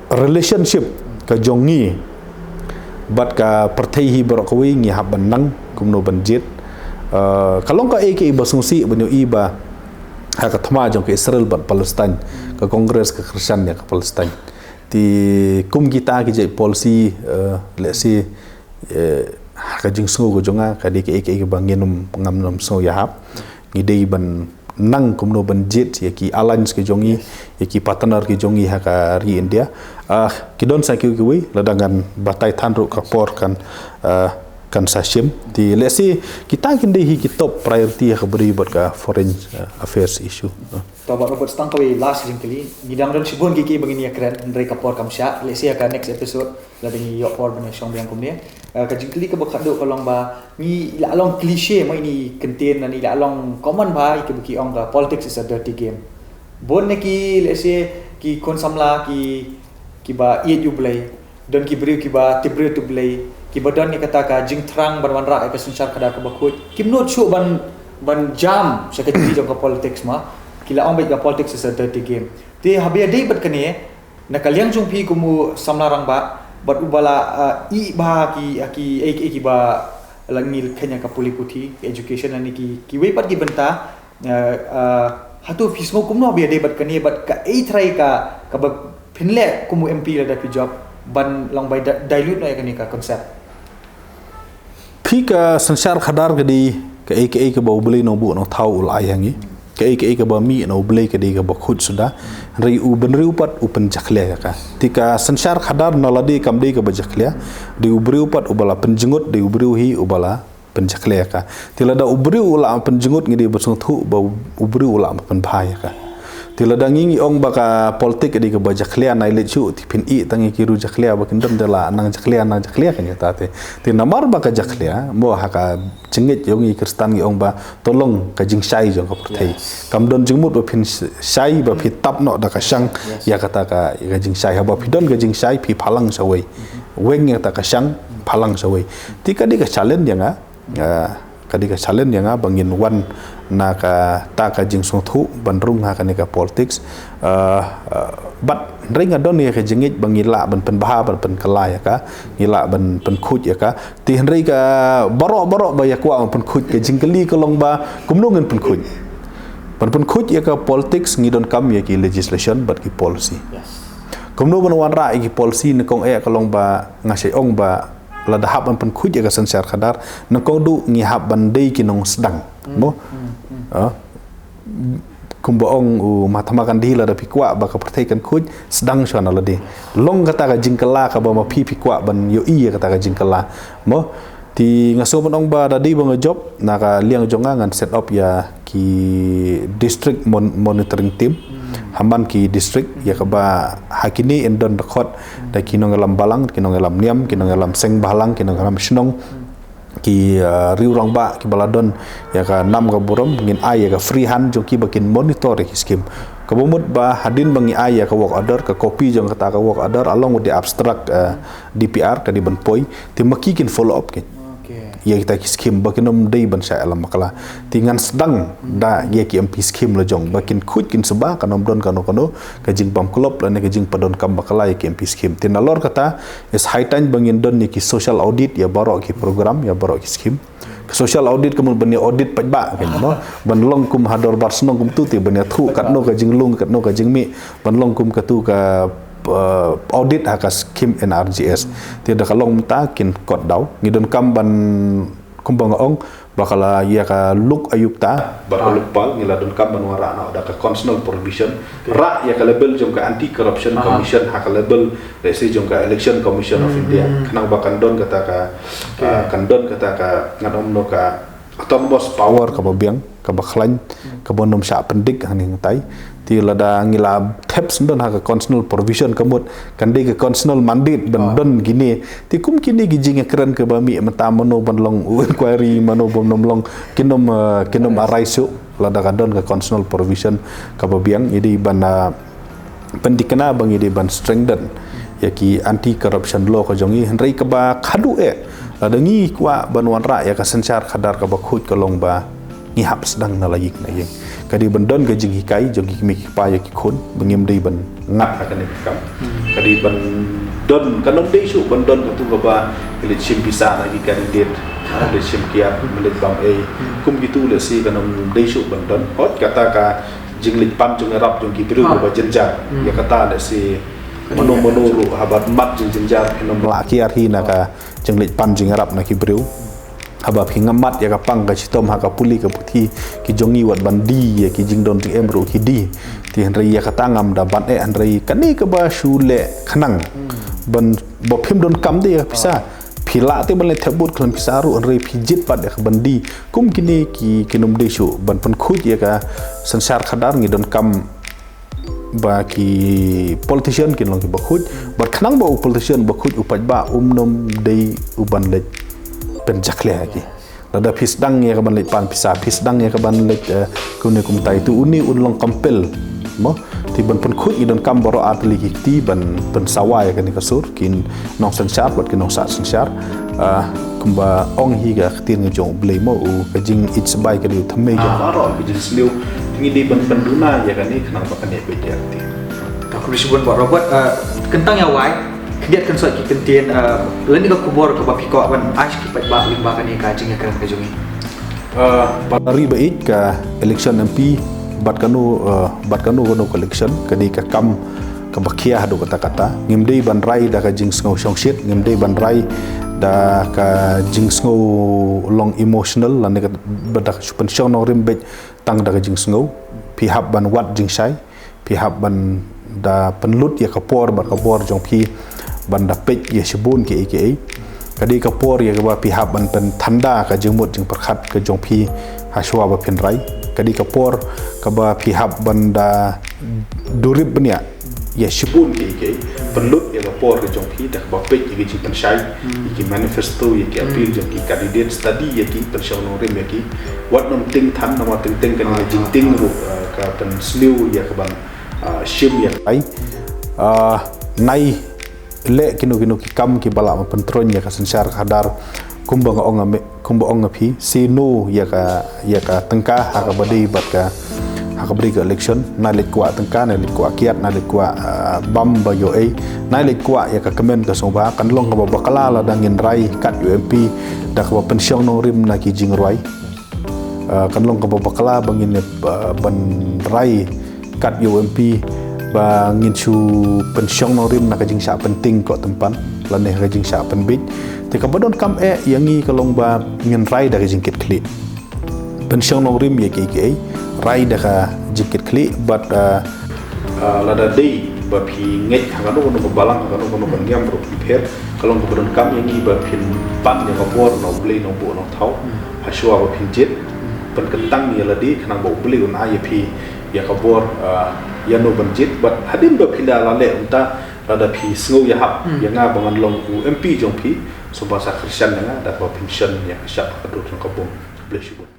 relationship ka jong ngi bad ka pyrthei hi baroh kawei ngi hap ban nang kumno ban jied. Ka long ka ei ka ei ba sngewsih ban ïohi ba ha ka thma jong ka Israel bad Palestine ka Congress ka kyrshan ïa ka Palestine. Te kum kita ki jait policy lehse ha ka jingsngew ka jong nga ka dei ka ei ka ei ba ngin ym ngam nym sngew ïahap. Ngi dei ban nang kumno ban jied ïa ki alliance ki jong ngi ïa ki partner ki jong ngi ha ka ri India. Ki don sa kiwei kiwei lada ngan batai than ruh ka por kan kan sa shim. Te lehse kita kin dei hi ki top priority ha ka bri bad ka foreign uh, affairs issue. Uh. To bad Robert, tang kawei last jingkylli. Ngi dang don shibun ki ki ba ngin ïa kren, hynrei ka por kam shah. Lehse ha ka next episode lada ngi ïoh por ban ïa shong biang kumne. Uh, ka jingkylli kaba khatduh ka long ba ngi la long cliche ma ini content na ngi la long common ba i ki ba ki ong ka politics is a dirty game. Bun na ki, lehse, ki khun samla ki kiba ïeit U Blei, don ki briew kiba tip briew tip Blei, kiba don ïa kata ka jingthrang ban wanrah ïa ka synshar khadar kaba khuid. Kim nud shuh ban ban jam sha ka jingïeit jong ka politics ma. Ki la ong beit ka politics is a dirty game. Te haba ïadei bad kane, na ka liang jong phi kum u samla rangbah bad uba la uh, ïeh bha ki ki ei ki ei kiba la ngi kheiñ ïa ka pule puthi, education, na ki kiwei pat ki bynta, uh, uh, hato phi sngew kumno ba ïadei bad kane bad kaei trai ka kaba phin leh kum u M P lada phi jop ban long bai da- dilute noh ïa kane ka concept? Phi, ka synshar khadar ka dei kaei kaei kaba U Blei Nongbuh Nongthaw u la ai ha ngi. Kaei kaei kaba mih na U Blei ka dei kaba khuid suda. Hynrei u bynriew pat u pynjakhlia ïa ka. Te ka synshar khadar na lade kam dei kaba jakhlia. Dei u briew pat uba la pynjngut, dei u briew hi uba la pynjakhlia ïa ka. Te lada u briew u la pynjngut, ngi dei ban sngewthuh ba u briew u la pynbha ïa ka. Te lada ngi ngi ong ba ka politik ka dei kaba jakhlia, nai leit shuh, te phin ïeh tang ïa ki riew jakhlia ba kin don, te la nang jakhlia, nang jakhlia kan ïa ta te. Te namar ba ka jakhlia, mo ha ka jingngeit jong ngi Khristan ngi ong ba to long ka jingshai jong ka pyrthei. Yes. Kam don jingmut ba phin shai, ba phi tap noh da ka shang, yes, ïa kata ka, ïa ka jingshai. Haba phi don ka jingshai, phi phalang shawei. Weng ïa kata ka shang, phalang shawei. Te ka dei ka challenge ïa nga, ah, ka dei ka challenge ïa nga ba ngin wan na kata ka jingsngewthuh ban rung ha kane ka politics. Ah, ah, bad hynrei nga don ïa ka jingngeit ba ngi lah ban pynbha, ban pynkylla ïa ka, ngi lah ban pynkhuid ïa ka. Te hynrei ka baroh baroh ba ïa kwah ban pynkhuid, ka jingkylli ka long ba kumno ngin pynkhuid. Ban pynkhuid ïa ka politics ngi donkam ïa ki legislation bad ki policy. Yes. Kumno ban wanrah ïa ki policy, nyngkong eh ka long ba nga shai ong ba lada hap ban pynkhuid ïa ka synshar khadar, nyngkong duh ngi hap ban dei ki nongsdang. Mo? Ah. Kumba ong u Mahatma Gandhi, lada phi kwah ba ka pyrthei kan khuid, sdang shuwa na lade. Long kata ka jingkylla kaba ma phi phi kwah ban ïohi ïa kata ka jingkylla. Mo? Te nga sngew ban ong ba da dei ba nga jop, na ka liang jong nga ngan set up ïa ki district mon- monitoring team. Ha man ki district, ïa kaba ha kine yn don dkhot da ki nongïalam balang, ki nongïalam niam, ki nongïalam seng bhalang, ki nongïalam shnong, ki, uh, riew rangbah kiba la don ïa ka nam ka burom, ngin ai ïa ka free hand jong ki ba kin monitor ïa ki scheme. Kaba mut ba hadien ba ngi ai ïa ka work order, ka copy jong kata ka work order along with the abstract, uh, D P R ka dei ban poi, te ma ki kin follow up ki. Okay. Ïa kita ki scheme ba kin ym dei ban shah ïalam bakla. Te ngan sdang da ïa ki M P scheme la jong ba kin khuid kin suba, kan ym don kano kano ka jingbam klop lane ka jingpyndonkam bakla ïa ki M P scheme. Te nalor kata, it's high time ba ngin don ïa ki social audit ïa baroh ki program, ïa baroh ki scheme. Ka social audit ka mut ban ïa audit paidbah, kan, mo? Ban long kum ha dorbar shnong kumtu, te ban ïathuh katno ka jinglong, katno ka jingmih, ban long kum katu ka, uh, audit ha ka scheme N R G S. Te da ka long mynta kin kot daw. Ngi donkam ban, kumba nga ong, ba ka la ïa ka luk ayukta, ba ka luk pal, ngi la donkam ban wanrah noh da ka constitutional provision. Rah ïa ka level jong ka Anti Corruption Commission ha ka level, let's say, jong ka Election Commission of India. Khnang ba kan don kata ka, ah, kan don kata ka, ngan ong, no, ka autonomous power kaba biang, kaba khlaiñ, kaba ym shah pyndik hangne hangtai. Te lada ngi la thep shen don ha ka constitutional provision ka mut kan dei ka constitutional mandate ban don kine. Te kum kine ki jingïakren kaba mih mynta, mano ban long u inquiry, mano ban ym long, kin ym, eh, kin ym arise shuh. Lada ka don ka constitutional provision kaba biang, ïa dei ban, eh, pynthikna ba ngi dei ban strengthen ïa ki anti corruption law ka jong ngi, hynrei kaba khadduh eh, lada ngi kwah ban wanrah ïa ka synshar khadar kaba khuid, ka long ba ngi hap sdang na la ïing na la ïing. Ka dei ban don ka jinghikai jong ki kmie ki kpa ïa ki khun ba ngim dei ban ngat ha kane ka kam. Ka dei ban don, kan ym dei shuh ban don katu kaba ki leit shim pisa na ki candidate, ha, leit shim kiad, leit bam ei. Kum kitu lehse kan ym dei shuh ban don. Hooid, kata ka jingleit pan jong ïarap jong ki briew kaba jynjar. Ïa kata lehse mano mano ruh haba mat jingjynjar, phin ym lah kiar hi na ka jingleit pan jong ïarap na ki briew. Haba phi ngam mat ïa ka pang ka shitom ha ka pule ka puthi, ki jong ngi wat ban die ïa ki jingdon jingem ruh ki die. Te hynrei ïa kata ngam da ban eh, hynrei kane kaba shu leh khnang ban ba phim donkam de ïa ka pisa. Phi lah te ban leit thep vote khlem pisa ruh, hynrei phi jied pat ïa ka ban die. Kum kine ki, ki nongdie shuh ban pynkhuid ïa ka synshar khadar, ngi donkam ba ki politician kin long kiba khuid. Bad khnang ba u politician ba khuid, u paidbah um nym dei u ban leit pynjakhlia ïa ki. Lada phi sdang ïa ka ban leit pan pisa, phi sdang ïa ka ban leit, eh, kumne kumtai, te une un long compel, mo? Te ban pynkhuid, ngi donkam baroh artylli ki kti ban pynsawa ïa kane ka sur, ki nongsynshar bad ki nongsah synshar. Ah, kumba ong hi ka ktien ka jong U Blei, mo, u, ka jingïeit sbai ka dei u thymmei jong baroh ki jingsniew. Te ngi dei ban pynduna ïa kane khnang ba kan ïa beit ïa ka ktien. Khublei shibun Bah Robert, ah, kyntang ïa wai, khyndiat kynsoi ki kyntien, ah, lane ka khubor kaba phi kwah ban ai sha ki paidbah lyngba kane ka jingïakren ka jong ngi. Ah, para ri ba ïeit, ka election M P bad kano, ah, bad kano kano ka election, ka dei ka kam kaba khia haduh katta katta. Ngim dei ban rai da ka jingsngew shongshit, ngim dei ban rai da ka jingsngew long emotional, lane ka, ba da ka shu pynshong nongrim beit tang da ka jingsngew. Phi hap ban wad jingshai, phi hap ban da pynlut ïa ka por bad ka bor jong phi ban da peit ïa shibun kiei kiei. Ka dei ka por ïa kaba phi hap ban pynthanda ka jingmut jingpyrkhat ka jong phi hashwa ba phin rai. Ka dei ka por kaba phi hap ban da durip bniah ïa shibun kiei kiei. Pynlut ïa ka por ka jong phi da kaba peit ïa ki jingpynshai, ïa ki manifesto, ïa ki appeal jong ki candidate, study ïa ki, pynshong nongrim ïa ki. Wat nym tieng than, namar teng teng kane ka jingtieng ruh, ah, ka pynsniew ïa ka ban, ah, shim ïa ka. Ah, nai leh kino kino ki kam kiba lah ban pyntroiñ ïa ka synshar khadar, kumba nga ong nga me, kumba ong nga phi, say no ïa ka, ïa ka tyngka ha kaba dei bad ka, ha kaba dei ka election. Nai leit kwah tyngka, nai leit kwah kiad, nai leit kwah, ah, bam ba ïoh ei, nai leit kwah ïa ka kmen ka sngewbha. Kan long kaba bakla lada ngin rai kat ïa u M P da kaba pynshong nongrim na ki jingrwai. Ah, kan long kaba bakla ba ngin, ah, ban rai kat ïa u M P ba ngin shu pynshong nongrim na ka jingshah pyntieng koh tympan lane ka jingshah pynbiej. Te kaba donkam eh ïa ngi ka long ba ngin rai da ka jingkitkhlieh. Pynshong nongrim ïa kiei kiei, rai da ka jingkitkhlieh bad, ah, ah, lada dei ba phi ngeit ha kano kano ka balang, ha kano kano ka niam ruh phi pher, ka long kaba donkam ïa ngi ba phin pan ïa ka bor na U Blei Nongbuh Nongthaw hashwa ba phin jied. Pynkyntang ïa lade khnang ba U Blei un ai ïa phi ïa ka bor, ah, ïa no ban jied. Bad hadien ba phi da la leh kumta, lada phi sngew ïahap ïa nga ba ngan long u M P jong phi, sngewbha sa kyrshan ïa nga da kaba phin shon ïa ka shap ha ka dur jong ka bum. Khublei shibun.